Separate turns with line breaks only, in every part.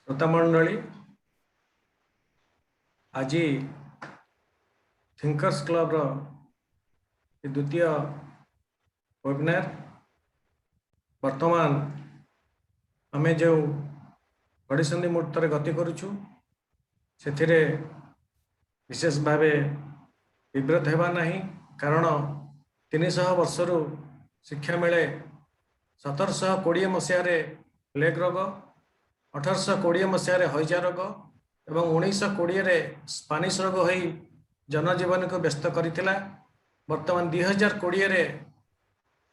ଶ୍ରୋତା ମଣ୍ଡଳୀ, ଆଜି ଥିଙ୍କର୍ସ କ୍ଲବର ଦ୍ୱିତୀୟ ୱେବିନାର। ବର୍ତ୍ତମାନ ଆମେ ଯେଉଁ ଘଡ଼ିସନ୍ଧି ମୁହୂର୍ତ୍ତରେ ଗତି କରୁଛୁ, ସେଥିରେ ବିଶେଷ ଭାବେ ବିବ୍ରତ ହେବା ନାହିଁ, କାରଣ 300 ବର୍ଷରୁ ଶିକ୍ଷା ମିଳେ। 1720 ମସିହାରେ ପ୍ଲେଗ ରୋଗ, 1820 ମସିହାରେ ହଇଜା ରୋଗ ଏବଂ 1920ରେ ସ୍ପାନିଶ ରୋଗ ହୋଇ ଜନଜୀବନକୁ ବ୍ୟସ୍ତ କରିଥିଲା। ବର୍ତ୍ତମାନ 2020ରେ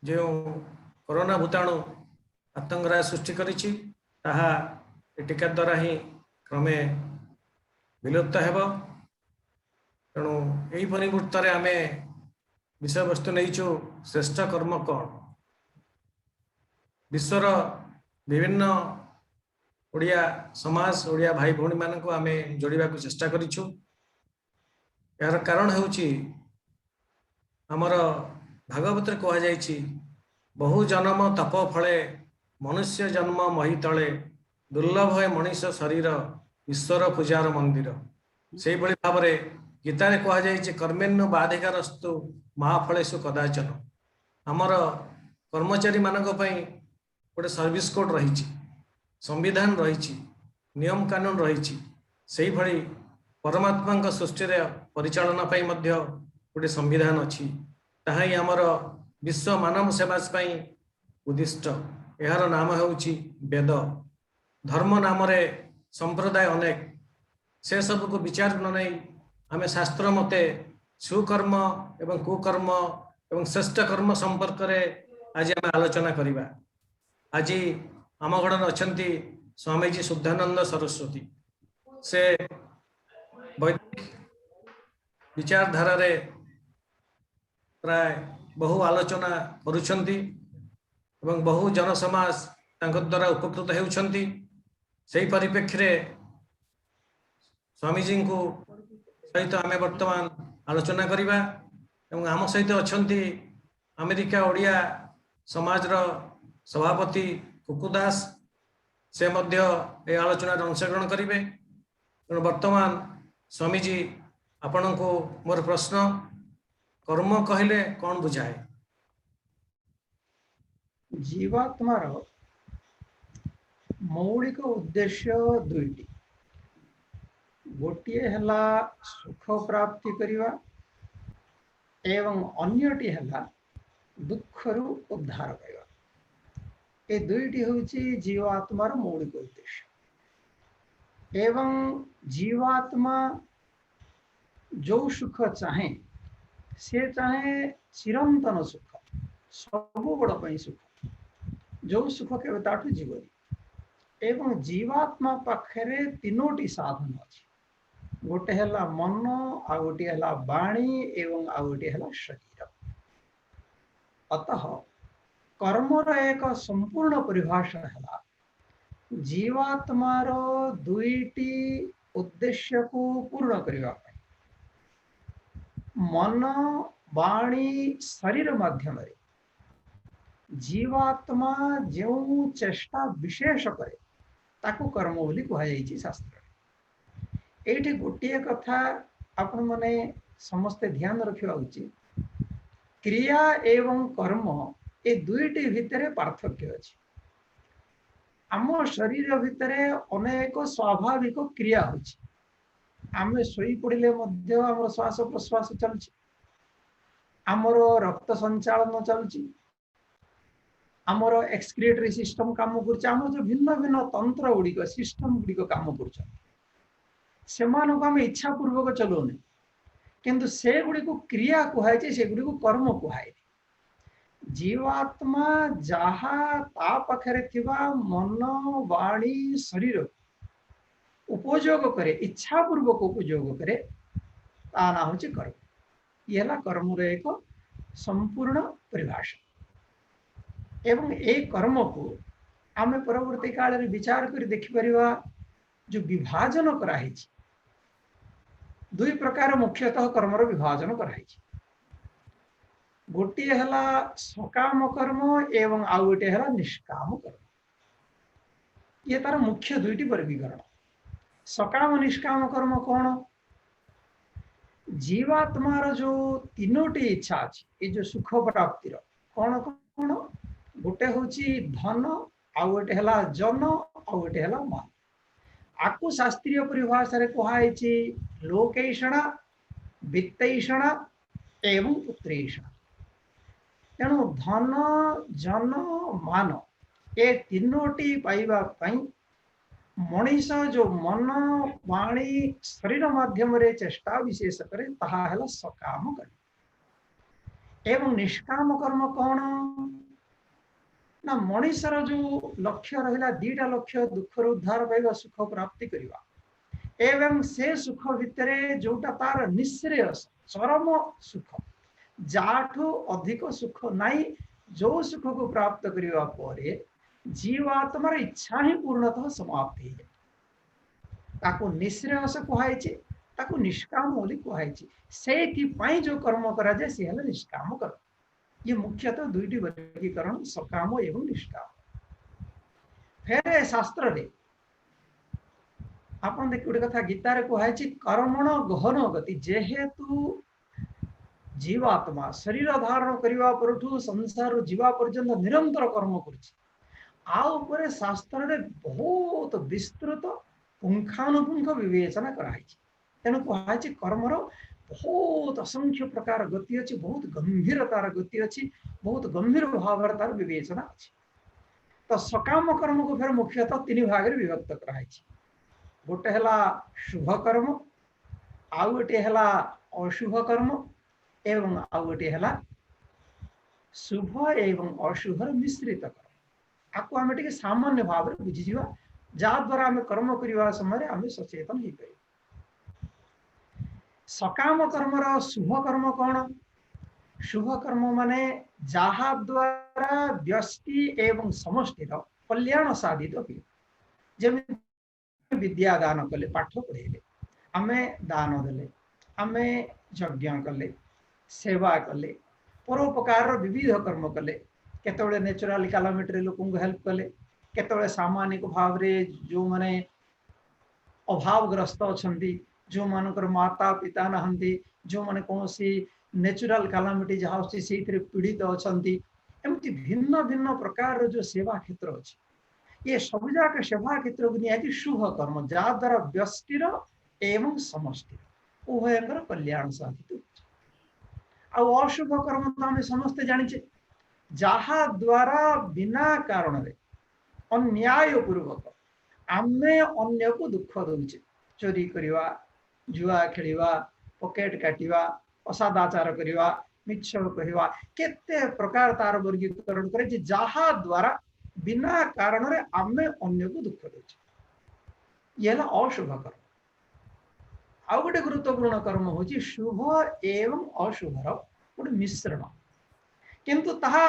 ଯେଉଁ କରୋନା ଭୂତାଣୁ ଆତଙ୍କରାଜ ସୃଷ୍ଟି କରିଛି, ତାହା ଏ ଟୀକା ଦ୍ୱାରା ହିଁ କ୍ରମେ ବିଲୁପ୍ତ ହେବ। ତେଣୁ ଏହି ପରିମୁହୂର୍ତ୍ତରେ ଆମେ ବିଷୟବସ୍ତୁ ନେଇଛୁ, ଶ୍ରେଷ୍ଠ କର୍ମ କ'ଣ? ବିଶ୍ୱର ବିଭିନ୍ନ ଓଡ଼ିଆ ସମାଜ, ଓଡ଼ିଆ ଭାଇ ଭଉଣୀମାନଙ୍କୁ ଆମେ ଯୋଡ଼ିବାକୁ ଚେଷ୍ଟା କରିଛୁ। ଏହାର କାରଣ ହେଉଛି, ଆମର ଭାଗବତରେ କୁହାଯାଇଛି, "ବହୁ ଜନମ ତପ ଫଳେ ମନୁଷ୍ୟ ଜନ୍ମ ମହି ତଳେ, ଦୁର୍ଲଭ ଏ ମଣିଷ ଶରୀର, ଈଶ୍ୱର ପୂଜାର ମନ୍ଦିର।" ସେଇଭଳି ଭାବରେ ଗୀତାରେ କୁହାଯାଇଛି, "କର୍ମଣ୍ୟେବାଧିକାରସ୍ତେ ମା ଫଳେଷୁ କଦାଚନ।" ଆମର କର୍ମଚାରୀ ମାନଙ୍କ ପାଇଁ ଗୋଟେ ସର୍ଭିସ କୋଡ୍ ରହିଛି, ସମ୍ବିଧାନ ରହିଛି, ନିୟମ କାନୁନ ରହିଛି। ସେଇଭଳି ପରମାତ୍ମାଙ୍କ ସୃଷ୍ଟିରେ ପରିଚାଳନା ପାଇଁ ମଧ୍ୟ ଗୋଟେ ସମ୍ବିଧାନ ଅଛି। ତାହା ହିଁ ଆମର ବିଶ୍ୱ ମାନବ ସେବା ପାଇଁ ଉଦ୍ଦିଷ୍ଟ। ଏହାର ନାମ ହେଉଛି ବେଦ। ଧର୍ମ ନାମରେ ସମ୍ପ୍ରଦାୟ ଅନେକ, ସେ ସବୁକୁ ବିଚାର ନ ନେଇ ଆମେ ଶାସ୍ତ୍ର ମତେ ସୁକର୍ମ ଏବଂ କୁକର୍ମ ଏବଂ ଶ୍ରେଷ୍ଠ କର୍ମ ସମ୍ପର୍କରେ ଆଜି ଆମେ ଆଲୋଚନା କରିବା। ଆଜି ଆମ ଗଣରେ ଅଛନ୍ତି ସ୍ୱାମୀଜୀ ଶୁଦ୍ଧାନନ୍ଦ ସରସ୍ୱତୀ। ସେ ବୈଦିକ ବିଚାରଧାରାରେ ପ୍ରାୟ ବହୁ ଆଲୋଚନା କରୁଛନ୍ତି ଏବଂ ବହୁ ଜନସମାଜ ତାଙ୍କ ଦ୍ୱାରା ଉପକୃତ ହେଉଛନ୍ତି। ସେଇ ପରିପ୍ରେକ୍ଷୀରେ ସ୍ୱାମୀଜୀଙ୍କୁ ସହିତ ଆମେ ବର୍ତ୍ତମାନ ଆଲୋଚନା କରିବା ଏବଂ ଆମ ସହିତ ଅଛନ୍ତି ଆମେରିକା ଓଡ଼ିଆ ସମାଜର ସଭାପତି କୁକୁ ଦାସ। ସେ ମଧ୍ୟ ଏହି ଆଲୋଚନାରେ ଅଂଶଗ୍ରହଣ କରିବେ। ତେଣୁ ବର୍ତ୍ତମାନ ସ୍ୱାମୀଜୀ, ଆପଣଙ୍କୁ ମୋର ପ୍ରଶ୍ନ, କର୍ମ କହିଲେ କଣ ବୁଝାଏ?
ଜୀବାତ୍ମାର ମୌଳିକ ଉଦ୍ଦେଶ୍ୟ ଦୁଇଟି। ଗୋଟିଏ ହେଲା ସୁଖ ପ୍ରାପ୍ତି କରିବା ଏବଂ ଅନ୍ୟଟି ହେଲା ଦୁଃଖରୁ ଉଦ୍ଧାର ପାଇବା। ଏ ଦୁଇଟି ହେଉଛି ଜୀବାତ୍ମାର ମୌଳିକ ଉଦ୍ଦେଶ୍ୟ। ଏବଂ ଜୀବାତ୍ମା ଯୋଉ ସୁଖ ଚାହେଁ, ସେ ଚାହେଁ ଚିରନ୍ତନ ସୁଖ, ସବୁବେଳ ପାଇଁ ସୁଖ, ଯୋଉ ସୁଖ କେବେ ତାଠୁ ଯିବନି। ଏବଂ ଜୀବାତ୍ମା ପାଖରେ ତିନୋଟି ସାଧନ ଅଛି। ଗୋଟେ ହେଲା ମନ, ଆଉ ଗୋଟିଏ ହେଲା ବାଣୀ ଏବଂ ଆଉ ଗୋଟିଏ ହେଲା ଶରୀର। ଅତଃ କର୍ମର ଏକ ସମ୍ପୂର୍ଣ୍ଣ ପରିଭାଷା ହେଲା ଜୀବାତ୍ମାର ଦୁଇଟି ଉଦ୍ଦେଶ୍ୟକୁ ପୂର୍ଣ୍ଣ କରିବା ପାଇଁ ମନ, ବାଣୀ, ଶରୀର ମାଧ୍ୟମରେ ଜୀବାତ୍ମା ଯେଉଁ ଚେଷ୍ଟା ବିଶେଷ କରେ, ତାକୁ କର୍ମ ବୋଲି କୁହାଯାଇଛି ଶାସ୍ତ୍ରରେ। ଏଇଠି ଗୋଟିଏ କଥା ଆପଣମାନେ ସମସ୍ତେ ଧ୍ୟାନ ରଖିବା ଉଚିତ। କ୍ରିୟା ଏବଂ କର୍ମ, ଏ ଦୁଇଟି ଭିତରେ ପାର୍ଥକ୍ୟ ଅଛି। ଆମ ଶରୀର ଭିତରେ ଅନେକ ସ୍ୱାଭାବିକ କ୍ରିୟା ହଉଛି। ଆମେ ଶୋଇ ପଡ଼ିଲେ ମଧ୍ୟ ଆମର ଶ୍ୱାସ ପ୍ରଶ୍ୱାସ ଚାଲୁଛି, ଆମର ରକ୍ତ ସଞ୍ଚାଳନ ଚାଲୁଛି, ଆମର ଏକ୍ସକ୍ରିଏଟରୀ ସିଷ୍ଟମ କାମ କରୁଛି। ଆମର ଯୋଉ ଭିନ୍ନ ଭିନ୍ନ ତନ୍ତ୍ର ଗୁଡ଼ିକ, ସିଷ୍ଟମ ଗୁଡ଼ିକ କାମ କରୁଛନ୍ତି, ସେମାନଙ୍କୁ ଆମେ ଇଚ୍ଛା ପୂର୍ବକ ଚଲଉନେ, କିନ୍ତୁ ସେଗୁଡ଼ିକୁ କ୍ରିୟା କୁହାଯାଇଛି, ସେଗୁଡ଼ିକୁ କର୍ମ କୁହାଯାଇନି। ଜୀବାତ୍ମା ଯାହା ତା ପାଖରେ ଥିବା ମନ, ବାଣୀ, ଶରୀର ଉପଯୋଗ କରେ, ଇଚ୍ଛା ପୂର୍ବକ ଉପଯୋଗ କରେ, ତା ନାଁ ହଉଛି କର୍ମ। ଇଏ ହେଲା କର୍ମର ଏକ ସମ୍ପୂର୍ଣ୍ଣ ପରିଭାଷା। ଏବଂ ଏଇ କର୍ମକୁ ଆମେ ପରବର୍ତ୍ତୀ କାଳରେ ବିଚାର କରି ଦେଖିପାରିବା, ଯୋଉ ବିଭାଜନ କରାହେଇଛି, ଦୁଇ ପ୍ରକାର ମୁଖ୍ୟତଃ କର୍ମର ବିଭାଜନ କରାହେଇଛି। ଗୋଟିଏ ହେଲା ସକାମ କର୍ମ ଏବଂ ଆଉ ଗୋଟିଏ ହେଲା ନିଷ୍କାମ କର୍ମ। ଇଏ ତାର ମୁଖ୍ୟ ଦୁଇଟି ବର୍ଗୀକରଣ। ସକାମ ନିଷ୍କାମ କର୍ମ କଣ? ଜୀବାତ୍ମାର ଯୋଉ ତିନୋଟି ଇଚ୍ଛା ଅଛି, ଏଇ ଯୋଉ ସୁଖ ପ୍ରାପ୍ତିର, କଣ କଣ? ଗୋଟେ ହଉଛି ଧନ, ଆଉ ଗୋଟେ ହେଲା ଜନ, ଆଉ ଗୋଟେ ହେଲା ମାନ। ଆକୁ ଶାସ୍ତ୍ରୀୟ ପରିଭାଷାରେ କୁହାଯାଇଛି ଲୋକେଷଣା, ବିତ୍ତୈଷଣା ଏବଂ ପୁତ୍ରେଷଣା। ତେଣୁ ଧନ, ଜନ, ମାନ ଏ ତିନୋଟି ପାଇବା ପାଇଁ ମଣିଷ ଯୋଉ ମନ, ବାଣୀ, ଶରୀର ମାଧ୍ୟମରେ ଚେଷ୍ଟା ବିଶେଷ କରେ, ତାହା ହେଲା ସକାମ କର୍ମ। ଏବଂ ନିଷ୍କାମ କର୍ମ କଣ ନା, ମଣିଷର ଯୋଉ ଲକ୍ଷ୍ୟ ରହିଲା ଦିଟା ଲକ୍ଷ୍ୟ, ଦୁଃଖରୁ ଉଦ୍ଧାର ପାଇବା, ସୁଖ ପ୍ରାପ୍ତି କରିବା, ଏବଂ ସେ ସୁଖ ଭିତରେ ଯୋଉଟା ତାର ନିଃଶ୍ରେୟସ ଚରମ ସୁଖ, ଯାଠୁ ଅଧିକ ସୁଖ ନାହିଁ, ଯୋଉ ସୁଖକୁ ପ୍ରାପ୍ତ କରିବା ପରେ ଜୀବାତ୍ମାର ଇଚ୍ଛା ହିଁ ପୂର୍ଣ୍ଣତଃ ସମାପ୍ତ ହେଇଯାଏ, ତାକୁ ନିଃଶ୍ରେୟସ କୁହାଯାଇଛି, ତାକୁ ନିଷ୍କାମ ବୋଲି କୁହାଯାଇଛି। ସେଇଥିପାଇଁ ଯୋଉ କର୍ମ କରାଯାଏ ସେ ହେଲା ନିଷ୍କାମ କର୍ମ। ଇଏ ମୁଖ୍ୟତଃ ଦୁଇଟି ବର୍ଗୀକରଣ, ସକାମ ଏବଂ ନିଷ୍କାମ। ଫେରେ ଶାସ୍ତ୍ରରେ ଆପଣ ଦେଖି ଗୋଟେ କଥା ଗୀତାରେ କୁହାଯାଇଛି, କର୍ମଣ ଗହନ ଗତି। ଯେହେତୁ ଜୀବାତ୍ମା ଶରୀର ଧାରଣ କରିବା ପରଠୁ ସଂସାରରୁ ଯିବା ପର୍ଯ୍ୟନ୍ତ ନିରନ୍ତର କର୍ମ କରୁଛି, ଆଉ ଉପରେ ଶାସ୍ତ୍ରରେ ବହୁତ ବିସ୍ତୃତ ପୁଙ୍ଖାନୁପୁଙ୍ଖ ବିବେଚନା କରାହେଇଛି। ତେଣୁ କୁହାଯାଇଛି କର୍ମର ବହୁତ ଅସଂଖ୍ୟ ପ୍ରକାର ଗତି ଅଛି, ବହୁତ ଗମ୍ଭୀର ତାର ଗତି ଅଛି, ବହୁତ ଗମ୍ଭୀର ଭାବରେ ତାର ବିବେଚନା ଅଛି। ତ ସକାମ କର୍ମକୁ ଫେର ମୁଖ୍ୟତଃ ତିନି ଭାଗରେ ବିଭକ୍ତ କରାହେଇଛି। ଗୋଟେ ହେଲା ଶୁଭ କର୍ମ, ଆଉ ଗୋଟିଏ ହେଲା ଅଶୁଭ କର୍ମ, ଏବଂ ଆଉ ଗୋଟିଏ ହେଲା ଶୁଭ ଏବଂ ଅଶୁଭର ମିଶ୍ରିତ କର୍ମ। ଆକୁ ଆମେ ଟିକେ ସାମାନ୍ୟ ଭାବରେ ବୁଝିଯିବା, ଯାହାଦ୍ୱାରା ଆମେ କର୍ମ କରିବା ସମୟରେ ଆମେ ସଚେତନ ହେଇପାରିବା। ସକାମ କର୍ମର ଶୁଭ କର୍ମ କଣ? ଶୁଭ କର୍ମ ମାନେ ଯାହା ଦ୍ୱାରା ବ୍ୟଷ୍ଟି ଏବଂ ସମଷ୍ଟିର କଲ୍ୟାଣ ସାଧିତ ହୁଏ। ଯେମିତି ବିଦ୍ୟା ଦାନ କଲେ, ପାଠ ପଢେଇଲେ, ଆମେ ଦାନ ଦେଲେ, ଆମେ ଯଜ୍ଞ କଲେ, ସେବା କଲେ, ପରୋପକାରର ବିବିଧ କର୍ମ କଲେ, କେତେବେଳେ ନ୍ୟାଚୁରାଲ କାଲାମିଟିରେ ଲୋକଙ୍କୁ ହେଲ୍ପ କଲେ, କେତେବେଳେ ସାମାନ୍ୟିକ ଭାବରେ ଯେଉଁମାନେ ଅଭାବଗ୍ରସ୍ତ ଅଛନ୍ତି, ଯେଉଁମାନଙ୍କର ମାତା ପିତା ନାହାନ୍ତି, ଯେଉଁମାନେ କୌଣସି ନ୍ୟାଚୁରାଲ କାଲାମିଟି ଯାହା ଆସୁଛି ସେଇଥିରେ ପୀଡ଼ିତ ଅଛନ୍ତି, ଏମିତି ଭିନ୍ନ ଭିନ୍ନ ପ୍ରକାରର ଯୋଉ ସେବା କ୍ଷେତ୍ର ଅଛି, ଏ ସବୁଯାକ ସେବା କ୍ଷେତ୍ରକୁ ନିହାତି ଶୁଭ କର୍ମ, ଯାହାଦ୍ୱାରା ବ୍ୟଷ୍ଟିର ଏବଂ ସମଷ୍ଟିର ଉଭୟଙ୍କର କଲ୍ୟାଣ ସାଧିତ ହେଉଛି। ଆଉ ଅଶୁଭ କର୍ମ ତ ଆମେ ସମସ୍ତେ ଜାଣିଛେ, ଯାହା ଦ୍ୱାରା ବିନା କାରଣରେ ଅନ୍ୟାୟ ପୂର୍ବକ ଆମେ ଅନ୍ୟକୁ ଦୁଃଖ ଦଉଛେ, ଚୋରି କରିବା, ଜୁଆ ଖେଳିବା, ପକେଟ କାଟିବା, ଅସଦାଚାର କରିବା, ମିଛ କହିବା, କେତେ ପ୍ରକାର ତାର ବର୍ଗୀକରଣ କରାଯାଇଛି, ଯାହା ଦ୍ୱାରା ବିନା କାରଣରେ ଆମେ ଅନ୍ୟକୁ ଦୁଃଖ ଦଉଛେ, ଇଏ ହେଲା ଅଶୁଭ କର୍ମ। ଆଉ ଗୋଟେ ଗୁରୁତ୍ୱପୂର୍ଣ୍ଣ କର୍ମ ହଉଛି ଶୁଭ ଏବଂ ଅଶୁଭର ଗୋଟେ ମିଶ୍ରଣ, କିନ୍ତୁ ତାହା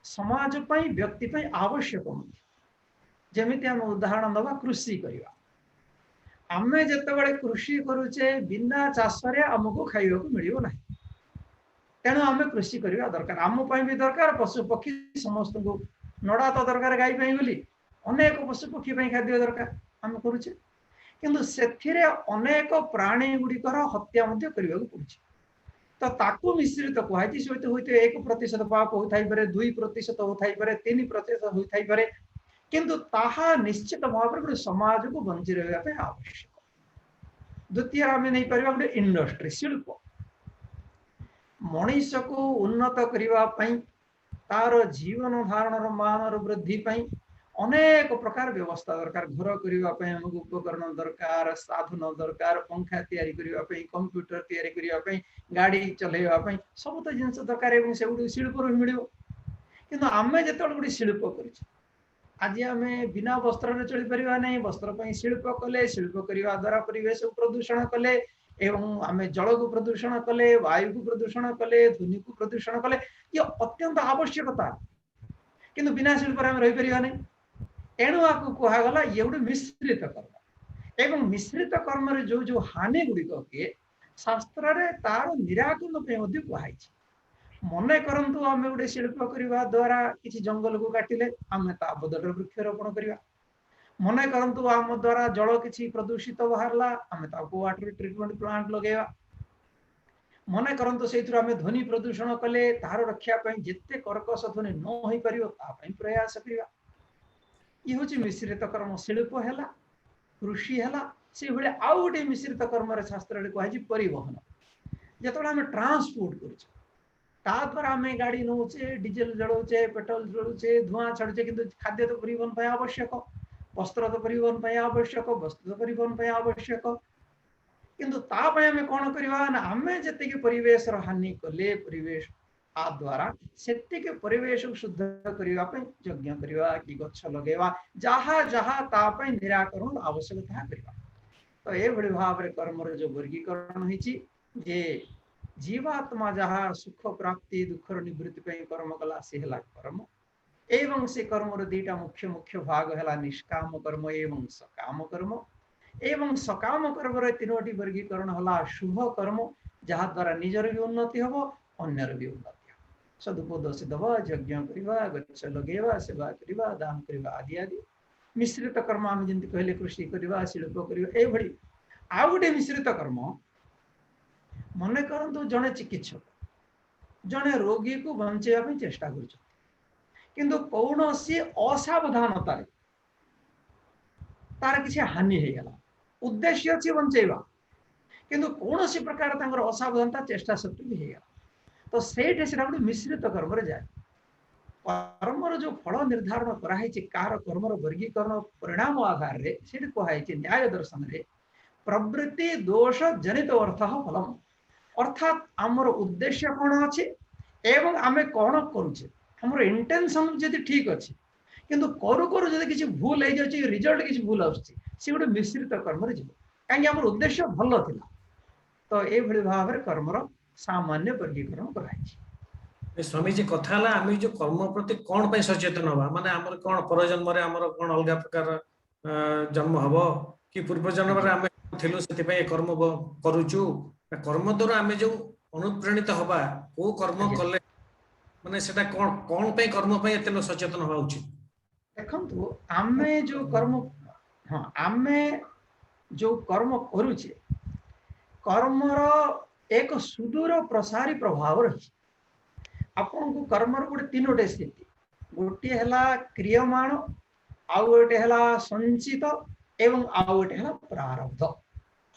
ସମାଜ ପାଇଁ, ବ୍ୟକ୍ତି ପାଇଁ ଆବଶ୍ୟକ ମଧ୍ୟ। ଯେମିତି ଆମେ ଉଦାହରଣ ଦେବା, କୃଷି କରିବା। ଆମେ ଯେତେବେଳେ କୃଷି କରୁଛେ, ବିନା ଚାଷରେ ଆମକୁ ଖାଇବାକୁ ମିଳିବ ନାହିଁ, ତେଣୁ ଆମେ କୃଷି କରିବା ଦରକାର। ଆମ ପାଇଁ ବି ଦରକାର, ପଶୁ ପକ୍ଷୀ ସମସ୍ତଙ୍କୁ ନଡ଼ା ତ ଦରକାର ଗାଈ ପାଇଁ ବୋଲି, ଅନେକ ପଶୁ ପକ୍ଷୀ ପାଇଁ ଖାଦ୍ୟ ଦରକାର, ଆମେ କରୁଛେ। କିନ୍ତୁ ସେଥିରେ ଅନେକ ପ୍ରାଣୀ ଗୁଡ଼ିକର ହତ୍ୟା ମଧ୍ୟ କରିବାକୁ ପଡୁଛି। ତ ତାକୁ ମିଶ୍ରିତ କୁହାଯାଇଛି। ହୁଏତ ହୁଏତ 1% ପାପ ହୋଇଥାଇପାରେ, 2% ହୋଇଥାଇପାରେ, 3% ହୋଇଥାଇପାରେ, କିନ୍ତୁ ତାହା ନିଶ୍ଚିତ ଭାବରେ ଗୋଟେ ସମାଜକୁ ବଞ୍ଚି ରହିବା ପାଇଁ ଆବଶ୍ୟକ। ଦ୍ୱିତୀୟରେ ଆମେ ନେଇପାରିବା ଗୋଟେ ଇଣ୍ଡଷ୍ଟ୍ରି, ଶିଳ୍ପ। ମଣିଷକୁ ଉନ୍ନତ କରିବା ପାଇଁ, ତାର ଜୀବନ ଧାରଣର ମାନର ବୃଦ୍ଧି ପାଇଁ ଅନେକ ପ୍ରକାର ବ୍ୟବସ୍ଥା ଦରକାର। ଘର କରିବା ପାଇଁ ଆମକୁ ଉପକରଣ ଦରକାର, ସାଧନ ଦରକାର, ପଙ୍ଖା ତିଆରି କରିବା ପାଇଁ, କମ୍ପ୍ୟୁଟର ତିଆରି କରିବା ପାଇଁ, ଗାଡ଼ି ଚଲେଇବା ପାଇଁ, ସବୁ ତ ଜିନିଷ ଦରକାର, ଏବଂ ସେଗୁଡ଼ିକ ଶିଳ୍ପରୁ ହିଁ ମିଳିବ। କିନ୍ତୁ ଆମେ ଯେତେବେଳେ ଗୋଟେ ଶିଳ୍ପ କରୁଛେ, ଆଜି ଆମେ ବିନା ବସ୍ତ୍ରରେ ଚଳିପାରିବା ନାହିଁ, ବସ୍ତ୍ର ପାଇଁ ଶିଳ୍ପ କଲେ, ଶିଳ୍ପ କରିବା ଦ୍ୱାରା ପରିବେଶକୁ ପ୍ରଦୂଷଣ କଲେ, ଏବଂ ଆମେ ଜଳକୁ ପ୍ରଦୂଷଣ କଲେ, ବାୟୁକୁ ପ୍ରଦୂଷଣ କଲେ, ଧ୍ୱନିକୁ ପ୍ରଦୂଷଣ କଲେ। ଇଏ ଅତ୍ୟନ୍ତ ଆବଶ୍ୟକତା, କିନ୍ତୁ ବିନା ଶିଳ୍ପରେ ଆମେ ରହିପାରିବା ନାହିଁ। ଏଣୁ ଆକୁ କୁହାଗଲା ଇଏ ଗୋଟେ ମିଶ୍ରିତ କର୍ମ, ଏବଂ ମିଶ୍ରିତ କର୍ମରେ ଯୋଉ ଯୋଉ ହାନି ଗୁଡ଼ିକ ହୁଏ, ଶାସ୍ତ୍ରରେ ତାର ନିରାକରଣ ପାଇଁ ମଧ୍ୟ କୁହାଯାଇଛି। ମନେ କରନ୍ତୁ ଆମେ ଗୋଟେ ଶିଳ୍ପ କରିବା ଦ୍ୱାରା କିଛି ଜଙ୍ଗଲକୁ କାଟିଲେ, ଆମେ ତା ବଦଳରେ ବୃକ୍ଷରୋପଣ କରିବା। ମନେ କରନ୍ତୁ ଆମ ଦ୍ୱାରା ଜଳ କିଛି ପ୍ରଦୂଷିତ ବାହାରିଲା, ଆମେ ତାକୁ ୱାଟର ଟ୍ରିଟମେଣ୍ଟ ପ୍ଲାଣ୍ଟ ଲଗେଇବା। ମନେ କରନ୍ତୁ ସେଇଥିରୁ ଆମେ ଧ୍ୱନି ପ୍ରଦୂଷଣ କଲେ, ତାହାର ରକ୍ଷା ପାଇଁ ଯେତେ କର୍କଶ ଧ୍ୱନି ନ ହେଇପାରିବ ତା ପାଇଁ ପ୍ରୟାସ କରିବା। ଇଏ ହଉଛି ମିଶ୍ରିତ କର୍ମ। ଶିଳ୍ପ ହେଲା, କୃଷି ହେଲା, ସେଇଭଳି ଆଉ ଗୋଟେ ମିଶ୍ରିତ କର୍ମରେ ଶାସ୍ତ୍ରରେ କୁହାଯାଇଛି ପରିବହନ। ଯେତେବେଳେ ଆମେ ଟ୍ରାନ୍ସପୋର୍ଟ କରୁଛେ, ତା ଦ୍ୱାରା ଆମେ ଗାଡି ନଉଛେ, ଡିଜେଲ ଜଳଉଛେ, ପେଟ୍ରୋଲ ଜଳୁଛେ, ଧୂଆଁ ଛାଡୁଛେ, କିନ୍ତୁ ଖାଦ୍ୟ ତ ପରିବହନ ପାଇଁ ଆବଶ୍ୟକ, ବସ୍ତ୍ର ତ ପରିବହନ ପାଇଁ ଆବଶ୍ୟକ, ବସ୍ତୁ ତ ପରିବହନ ପାଇଁ ଆବଶ୍ୟକ। କିନ୍ତୁ ତା ପାଇଁ ଆମେ କଣ କରିବା ନା ଆମେ ଯେତିକି ପରିବେଶର ହାନି କଲେ ପରିବେଶ ତା ଦ୍ୱାରା ସେତିକି ପରିବେଶକୁ ଶୁଦ୍ଧ କରିବା ପାଇଁ ଯଜ୍ଞ କରିବା କି ଗଛ ଲଗେଇବା, ଯାହା ଯାହା ତା ପାଇଁ ନିରାକରଣ ଆବଶ୍ୟକ ତାହା କରିବା। ତ ଏଭଳି ଭାବରେ କର୍ମର ଯୋଉ ବର୍ଗୀକରଣ ହେଇଛି ଯେ ଜୀବାତ୍ମା ଯାହା ସୁଖ ପ୍ରାପ୍ତି ଦୁଃଖର ନିବୃତ୍ତି ପାଇଁ କର୍ମ କଲା ସେ ହେଲା କର୍ମ। ଏବଂ ସେ କର୍ମର ଦିଟା ମୁଖ୍ୟ ମୁଖ୍ୟ ଭାଗ ହେଲା ନିଷ୍କାମ କର୍ମ ଏବଂ ସକାମ କର୍ମ। ଏବଂ ସକାମ କର୍ମର ତିନୋଟି ବର୍ଗୀକରଣ ହେଲା ଶୁଭ କର୍ମ, ଯାହା ଦ୍ୱାରା ନିଜର ବି ଉନ୍ନତି ହବ, ଅନ୍ୟର ବି ଉନ୍ନତି ହବ। ସଦୁପଦେଶ ଦେବା, ଯଜ୍ଞ କରିବା, ଗଛ ଲଗେଇବା, ସେବା କରିବା, ଦାନ କରିବା ଆଦି ଆଦି। ମିଶ୍ରିତ କର୍ମ ଆମେ ଯେମିତି କହିଲେ କୃଷି କରିବା, ଶିଳ୍ପ କରିବା, ଏଇଭଳି। ଆଉ ଗୋଟେ ମିଶ୍ରିତ କର୍ମ, ମନେ କରନ୍ତୁ ଜଣେ ଚିକିତ୍ସକ ଜଣେ ରୋଗୀକୁ ବଞ୍ଚେଇବା ପାଇଁ ଚେଷ୍ଟା କରୁଛନ୍ତି, କିନ୍ତୁ କୌଣସି ଅସାବଧାନତାରେ ତାର କିଛି ହାନି ହେଇଗଲା। ଉଦ୍ଦେଶ୍ୟ ଅଛି ବଞ୍ଚେଇବା, କିନ୍ତୁ କୌଣସି ପ୍ରକାର ତାଙ୍କର ଅସାବଧାନତା ଚେଷ୍ଟା ସତ୍ତ୍ୱେ ବି ହେଇଗଲା। ତ ସେଇଠି ସେଟା ଗୋଟେ ମିଶ୍ରିତ କର୍ମରେ ଯାଏ। କର୍ମର ଯୋଉ ଫଳ ନିର୍ଦ୍ଧାରଣ କରାହେଇଛି କାହାର କର୍ମର ବର୍ଗୀକରଣ ପରିଣାମ ଆଧାରରେ, ସେଇଠି କୁହାଯାଇଛି ନ୍ୟାୟ ଦର୍ଶନରେ ପ୍ରବୃତ୍ତି ଦୋଷ ଜନିତ ଅର୍ଥ ଫଲମ। ଅର୍ଥାତ୍ ଆମର ଉଦ୍ଦେଶ୍ୟ କଣ ଅଛି ଏବଂ ଆମେ କଣ କରୁଛେ, ଆମର ଇଣ୍ଟେନସନ ଯଦି ଠିକ ଅଛି, କିନ୍ତୁ କରୁ କରୁ ଯଦି କିଛି ଭୁଲ ହେଇଯାଉଛି, ରିଜଲ୍ଟ କିଛି ଭୁଲ ଆସୁଛି, ସେ ଗୋଟେ ମିଶ୍ରିତ କର୍ମରେ ଯିବ, କାହିଁକି ଆମର ଉଦ୍ଦେଶ୍ୟ ଭଲ ଥିଲା। ତ ଏଇଭଳି ଭାବରେ କର୍ମର ସାମାନ୍ୟ ବର୍ଗୀକରଣ କରାଯାଇଛି।
ସ୍ୱାମୀଜୀ, କଥା ହେଲା ଆମେ ଯୋଉ କର୍ମ ପ୍ରତି କଣ ପାଇଁ ସଚେତନ ହବା, ମାନେ ଆମର କଣ ପରଜନ୍ମରେ ଆମର କଣ ଅଲଗା ପ୍ରକାର ଜନ୍ମ ହବ କି ପୂର୍ବ ଜନ୍ମରେ ଆମେ ଥିଲୁ ସେଥିପାଇଁ କର୍ମ କରୁଛୁ? କର୍ମ ଦ୍ୱାରା ଆମେ ଯୋଉ ଅନୁପ୍ରାଣିତ ହବା, କୋଉ କର୍ମ କଲେ ମାନେ ସେଟା କଣ କଣ ପାଇଁ କର୍ମ ପାଇଁ ଏତେ ସଚେତନ ହବା ଉଚିତ?
ଦେଖନ୍ତୁ, ଆମେ ଯୋଉ କର୍ମ, ହଁ, ଆମେ ଯୋଉ କର୍ମ କରୁଛେ, କର୍ମର ଏକ ସୁଦୂର ପ୍ରସାରୀ ପ୍ରଭାବ ରହିଛି। ଆପଣଙ୍କୁ କର୍ମର ଗୋଟେ ତିନୋଟି ସ୍ଥିତି, ଗୋଟିଏ ହେଲା କ୍ରିୟମାଣ, ଆଉ ଗୋଟେ ହେଲା ସଞ୍ଚିତ, ଏବଂ ଆଉ ଗୋଟେ ହେଲା ପ୍ରାରବ୍ଧ।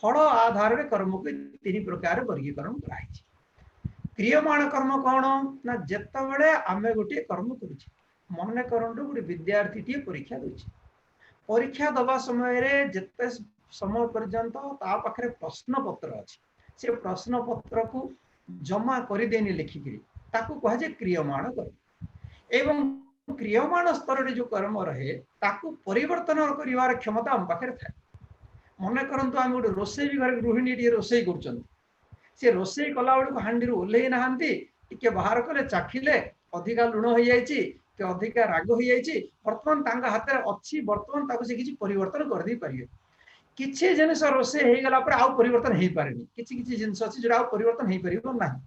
ଫଳ ଆଧାରରେ କର୍ମକୁ ତିନି ପ୍ରକାର ବର୍ଗୀକରଣ କରାହେଇଛି। କ୍ରିୟମାଣ କର୍ମ କଣ ନା ଯେତେବେଳେ ଆମେ ଗୋଟିଏ କର୍ମ କରୁଛେ, ମନେ କରନ୍ତୁ ଗୋଟେ ବିଦ୍ୟାର୍ଥୀଟିଏ ପରୀକ୍ଷା ଦଉଛି। ପରୀକ୍ଷା ଦବା ସମୟରେ ଯେତେ ସମୟ ପର୍ଯ୍ୟନ୍ତ ତା ପାଖରେ ପ୍ରଶ୍ନ ପତ୍ର ଅଛି, ସେ ପ୍ରଶ୍ନ ପତ୍ରକୁ ଜମା କରିଦେଇନି ଲେଖିକିରି, ତାକୁ କୁହାଯାଏ କ୍ରିୟମାଣ କର୍ମ। ଏବଂ କ୍ରିୟମାଣ ସ୍ତରରେ ଯୋଉ କର୍ମ ରହେ ତାକୁ ପରିବର୍ତ୍ତନ କରିବାର କ୍ଷମତା ଆମ ପାଖରେ ଥାଏ। ମନେ କରନ୍ତୁ ଆମେ ଗୋଟେ ରୋଷେଇ ବି ଘରେ ଗୃହିଣୀ ଟିକେ ରୋଷେଇ କରୁଛନ୍ତି, ସେ ରୋଷେଇ କଲା ବେଳକୁ ହାଣ୍ଡିରୁ ଓହ୍ଲେଇ ନାହାନ୍ତି, ଟିକେ ବାହାର କଲେ, ଚାଖିଲେ, ଅଧିକା ଲୁଣ ହେଇଯାଇଛି କି ଅଧିକା ରାଗ ହେଇଯାଇଛି, ବର୍ତ୍ତମାନ ତାଙ୍କ ହାତରେ ଅଛି, ବର୍ତ୍ତମାନ ତାକୁ ସେ କିଛି ପରିବର୍ତ୍ତନ କରିଦେଇ ପାରିବେ। କିଛି ଜିନିଷ ରୋଷେଇ ହେଇଗଲା ପରେ ଆଉ ପରିବର୍ତ୍ତନ ହେଇପାରେନି, କିଛି କିଛି ଜିନିଷ ଅଛି ଯୋଉଟା ଆଉ ପରିବର୍ତ୍ତନ ହେଇପାରିବ ନାହିଁ।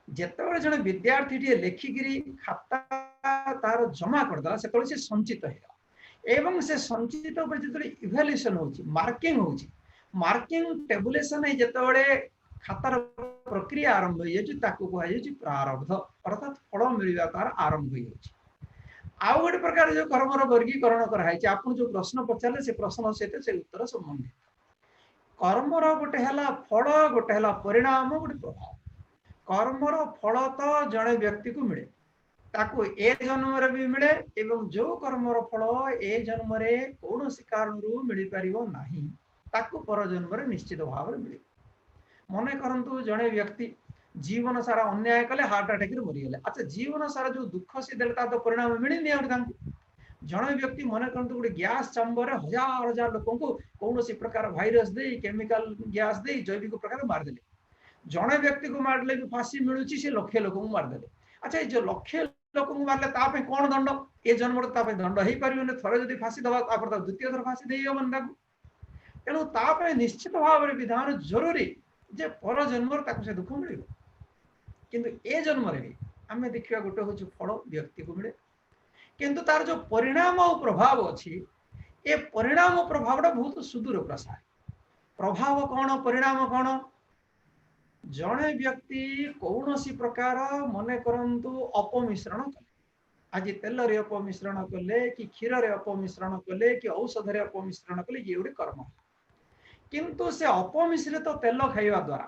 ଯେତେବେଳେ ଜଣେ ବିଦ୍ୟାର୍ଥୀଟିଏ ଲେଖିକିରି ଖାତା ତାର ଜମା କରିଦେଲା, ସେତେବେଳେ ସେ ସଞ୍ଚିତ ହେଇଗଲା। ଏବଂ ସେ ସଞ୍ଚିତ ଉପରେ ଯେତେବେଳେ ଇଭାଲୁଏସନ ହଉଛି, ମାର୍କିଂ ହଉଛି, ମାର୍କିଂ ଟେବୁଲେସନ ହେଇ ଯେତେବେଳେ ଖାତାର ପ୍ରକ୍ରିୟା ଆରମ୍ଭ ହେଇଯାଉଛି, ତାକୁ କୁହାଯାଉଛି ପ୍ରାରବ୍ଧ, ଅର୍ଥାତ୍ ଫଳ ମିଳିବା ତାର ଆରମ୍ଭ ହେଇଯାଉଛି। ଆଉ ଗୋଟେ ପ୍ରକାର ଯୋଉ କର୍ମର ବର୍ଗୀକରଣ କରାହେଇଛି, ଆପଣ ଯୋଉ ପ୍ରଶ୍ନ ପଚାରିଲେ ସେ ପ୍ରଶ୍ନ ସହିତ ସେ ଉତ୍ତର ସମ୍ବନ୍ଧିତ। କର୍ମର ଗୋଟେ ହେଲା ଫଳ, ଗୋଟେ ହେଲା ପରିଣାମ, ଗୋଟେ ପ୍ରଭାବ। କର୍ମର ଫଳ ତ ଜଣେ ବ୍ୟକ୍ତିକୁ ମିଳେ, ତାକୁ ଏ ଜନ୍ମରେ ବି ମିଳେ, ଏବଂ ଯୋଉ କର୍ମର ଫଳ ଏ ଜନ୍ମରେ କୌଣସି କାରଣରୁ ମିଳିପାରିବ ନାହିଁ, ତାକୁ ପରଜନ୍ମରେ ନିଶ୍ଚିତ ଭାବରେ ମିଳିବ। ମନେ କରନ୍ତୁ ଜଣେ ବ୍ୟକ୍ତି ଜୀବନ ସାରା ଅନ୍ୟାୟ କଲେ, ହାର୍ଟ ଆଟାକରେ ମରିଗଲେ। ଆଚ୍ଛା, ଜୀବନ ସାରା ଯୋଉ ଦୁଃଖ ସେ ଦେଲେ ତାର ତ ପରିଣାମ ମିଳିନି ଆହୁରି ତାଙ୍କୁ। ଜଣେ ବ୍ୟକ୍ତି ମନେ କରନ୍ତୁ ଗୋଟେ ଗ୍ୟାସ ଚାମ୍ବରରେ ହଜାର ହଜାର ଲୋକଙ୍କୁ କୌଣସି ପ୍ରକାର ଭାଇରସ ଦେଇ, କେମିକାଲ ଗ୍ୟାସ ଦେଇ, ଜୈବିକ ପ୍ରକାର ମାରିଦେଲେ। ଜଣେ ବ୍ୟକ୍ତିକୁ ମାରିଲେ ବି ଫାଶୀ ମିଳୁଛି, ସେ ଲକ୍ଷେ ଲୋକଙ୍କୁ ମାରିଦେଲେ। ଆଚ୍ଛା, ଏଇ ଯୋଉ ଲକ୍ଷେ ଲୋକଙ୍କୁ ମାରିଲେ ତା ପାଇଁ କଣ ଦଣ୍ଡ? ଏ ଜନ୍ମରେ ତା ପାଇଁ ଦଣ୍ଡ ହେଇପାରିବନି। ଥରେ ଯଦି ଫାଶୀ ଦବା, ତାପରେ ତାକୁ ଦ୍ୱିତୀୟ ଥର ଫାଶୀ ଦେଇ ହବନି ତାକୁ। ତେଣୁ ତା ପାଇଁ ନିଶ୍ଚିତ ଭାବରେ ବିଧାନ ଜରୁରୀ ଯେ ପର ଜନ୍ମରେ ତାକୁ ସେ ଦୁଃଖ ମିଳିବ। କିନ୍ତୁ ଏ ଜନ୍ମରେ ବି ଆମେ ଦେଖିବା ଗୋଟେ ହଉଛି ଫଳ ବ୍ୟକ୍ତିକୁ ମିଳେ, କିନ୍ତୁ ତାର ଯୋଉ ପରିଣାମ ଆଉ ପ୍ରଭାବ ଅଛି, ଏ ପରିଣାମ ପ୍ରଭାବଟା ବହୁତ ସୁଦୂର ପ୍ରସାର। ପ୍ରଭାବ କଣ, ପରିଣାମ କଣ? ଜଣେ ବ୍ୟକ୍ତି କୌଣସି ପ୍ରକାର ମନେ କରନ୍ତୁ ଅପମିଶ୍ରଣ କଲେ, ଆଜି ତେଲରେ ଅପମିଶ୍ରଣ କଲେ କି କ୍ଷୀରରେ ଅପମିଶ୍ରଣ କଲେ କି ଔଷଧରେ ଅପମିଶ୍ରଣ କଲେ, ଇଏ ଗୋଟେ କର୍ମ। କିନ୍ତୁ ସେ ଅପମିଶ୍ରିତ ତେଲ ଖାଇବା ଦ୍ୱାରା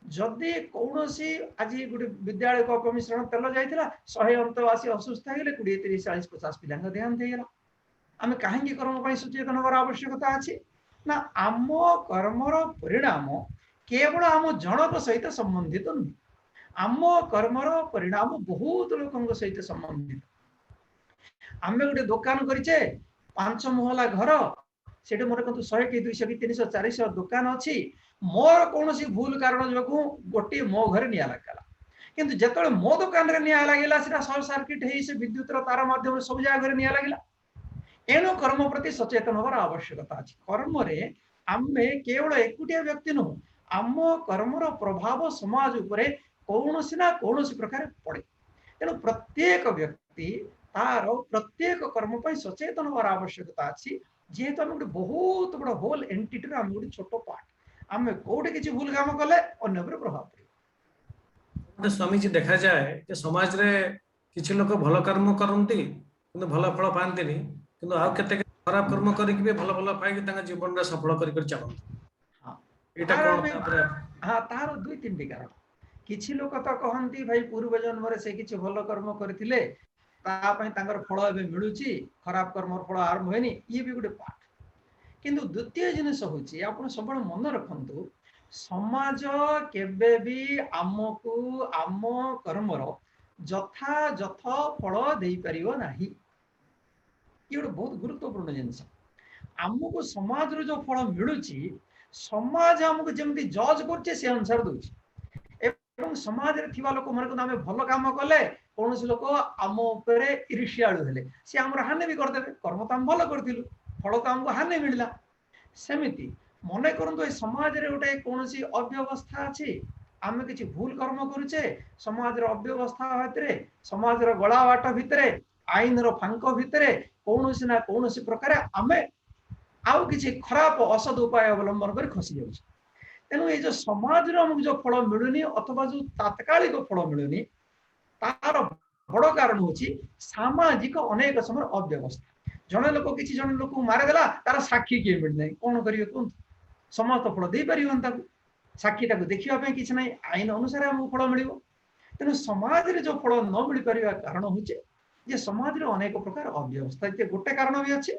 ଯଦି କୌଣସି ଆଜି ଗୋଟେ ବିଦ୍ୟାଳୟକୁ ଅପମିଶ୍ରଣ ତେଲ ଯାଇଥିଲା, 100 ଅନ୍ତବାସୀ ଅସୁସ୍ଥ ହେଇଗଲେ, 20, 30, 40, 50 ପିଲାଙ୍କ ଦେହାନ୍ତ ହେଇଗଲା। ଆମେ କାହିଁକି କର୍ମ ପାଇଁ ସଚେତନ ହେବାର ଆବଶ୍ୟକତା ଅଛି ନା, ଆମ କର୍ମର ପରିଣାମ କେବଳ ଆମ ଜଣକ ସହିତ ସମ୍ବନ୍ଧିତ ନୁହେଁ, ଆମ କର୍ମର ପରିଣାମ ବହୁତ ଲୋକଙ୍କ ସହିତ ସମ୍ବନ୍ଧିତ। ଆମେ ଗୋଟେ ଦୋକାନ କରିଛେ, 5 ମହଲା ଘର, ସେଠି ମନେ କରନ୍ତୁ 100 କି 200 କି 300 400 ଦୋକାନ ଅଛି। ମୋର କୌଣସି ଭୁଲ କାରଣ ଯୋଗୁଁ ଗୋଟିଏ ମୋ ଘରେ ନିଆଁ ଲାଗିଲା, କିନ୍ତୁ ଯେତେବେଳେ ମୋ ଦୋକାନରେ ନିଆଁ ଲାଗିଲା ସେଟା ସର୍ଟ ସାର୍କିଟ ହେଇ ସେ ବିଦ୍ୟୁତର ତାର ମାଧ୍ୟମରେ ସବୁ ଜାଗାରେ ନିଆଁ ଲାଗିଲା। ଏଣୁ କର୍ମ ପ୍ରତି ସଚେତନ ହେବାର ଆବଶ୍ୟକତା ଅଛି। କର୍ମରେ ଆମେ କେବଳ ଏକୁଟିଆ ବ୍ୟକ୍ତି ନୁହଁ, ଆମ କର୍ମର ପ୍ରଭାବ ସମାଜ ଉପରେ କୌଣସି ନା କୌଣସି ପ୍ରକାର ପଡେ। ତେଣୁ ପ୍ରତ୍ୟେକ ବ୍ୟକ୍ତି ତାର ପ୍ରତ୍ୟେକ କର୍ମ ପାଇଁ ସଚେତନ ହେବାର ଆବଶ୍ୟକତା ଅଛି। ଯେହେତୁ ଆମେ ଗୋଟେ ବହୁତ ବଡ ହୋଲ ଏଣ୍ଟିଟିର ଆମେ ଗୋଟେ ଛୋଟ ପାର୍ଟ, ଆମେ କୋଉଠି କିଛି ଭୁଲ କାମ କଲେ ଅନ୍ୟ ଉପରେ ପ୍ରଭାବ ପଡିବ।
ସ୍ୱାମୀଜୀ, ଦେଖାଯାଏ ଯେ ସମାଜରେ କିଛି ଲୋକ ଭଲ କର୍ମ କରନ୍ତି କିନ୍ତୁ ଭଲ ଫଳ ପାଆନ୍ତିନି, କିନ୍ତୁ ଆଉ କେତେ ଖରାପ କର୍ମ କରିକି ବି ଭଲ ଭଲ ପାଇକି ତାଙ୍କ ଜୀବନରେ ସଫଳ କରି କରି ଚାଲନ୍ତି। ଏଇଟା କଣ?
ହଁ, ତାର 2-3ଟି କାରଣ। କିଛି ଲୋକ ତ କହନ୍ତି ଭାଇ ପୂର୍ବ ଜନ୍ମରେ ସେ କିଛି ଭଲ କର୍ମ କରିଥିଲେ, ତା ପାଇଁ ତାଙ୍କର ଫଳ ଏବେ ମିଳୁଛି, ଖରାପ କର୍ମର ଫଳ ଆରମ୍ଭ ହେଇନି, ଇଏ ବି ଗୋଟେ ପାର୍ଟ। କିନ୍ତୁ ଦ୍ୱିତୀୟ ଜିନିଷ ହଉଛି, ଆପଣ ସବୁବେଳେ ମନେ ରଖନ୍ତୁ, ସମାଜ କେବେ ବି ଆମକୁ ଆମ କର୍ମର ଯଥାଯଥ ଫଳ ଦେଇପାରିବ ନାହିଁ। ଇଏ ଗୋଟେ ବହୁତ ଗୁରୁତ୍ୱପୂର୍ଣ୍ଣ ଜିନିଷ। ଆମକୁ ସମାଜରୁ ଯୋଉ ଫଳ ମିଳୁଛି, ସମାଜ ଆମକୁ ଯେମିତି ଜଜ୍ କରୁଛି ସେ ଅନୁସାରେ ଦଉଛି। ଏବଂ ସମାଜରେ ଥିବା ଲୋକ ମନେ କରନ୍ତୁ ଆମେ ଭଲ କାମ କଲେ କୌଣସି ଲୋକ ଆମ ଉପରେ ଈର୍ଷିଆଳୁ ହେଲେ ସେ ଆମର ହାନି ବି କରିଦେବେ। କର୍ମ ତ ଆମେ ଭଲ କରିଥିଲୁ, ଫଳ ତ ଆମକୁ ହାନି ମିଳିଲା। ସେମିତି ମନେ କରନ୍ତୁ ଏ ସମାଜରେ ଗୋଟେ କୌଣସି ଅବ୍ୟବସ୍ଥା ଅଛି, ଆମେ କିଛି ଭୁଲ କର୍ମ କରୁଛେ, ସମାଜର ଅବ୍ୟବସ୍ଥା ଭିତରେ, ସମାଜର ଗଳା ବାଟ ଭିତରେ, ଆଇନର ଫାଙ୍କ ଭିତରେ କୌଣସି ନା କୌଣସି ପ୍ରକାରେ ଆମେ ଆଉ କିଛି ଖରାପ ଅସଦ ଉପାୟ ଅବଲମ୍ବନ କରି ଖସି ଯାଉଛେ। ତେଣୁ ଏଇ ଯୋଉ ସମାଜରୁ ଆମକୁ ଯୋଉ ଫଳ ମିଳୁନି ଅଥବା ଯୋଉ ତାତ୍କାଳିକ ଫଳ ମିଳୁନି, ତାର ବଡ କାରଣ ହଉଛି ସାମାଜିକ ଅନେକ ସମୟରେ ଅବ୍ୟବସ୍ଥା। ଜଣେ ଲୋକ କିଛି ଜଣେ ଲୋକକୁ ମାରିଦେଲା, ତାର ସାକ୍ଷୀ କିଏ ମିଳିନାହିଁ, କଣ କରିବେ କୁହନ୍ତୁ? ସମସ୍ତ ଫଳ ଦେଇପାରିବନି ତାକୁ, ସାକ୍ଷୀ ତାକୁ ଦେଖିବା ପାଇଁ କିଛି ନାହିଁ, ଆଇନ ଅନୁସାରେ ଆମକୁ ଫଳ ମିଳିବ। ତେଣୁ ସମାଜରେ ଯୋଉ ଫଳ ନ ମିଳିପାରିବା କାରଣ ହଉଛି ଯେ ସମାଜରେ ଅନେକ ପ୍ରକାର ଅବ୍ୟବସ୍ଥା। ଏତେ ଗୋଟେ କାରଣ ବି ଅଛି।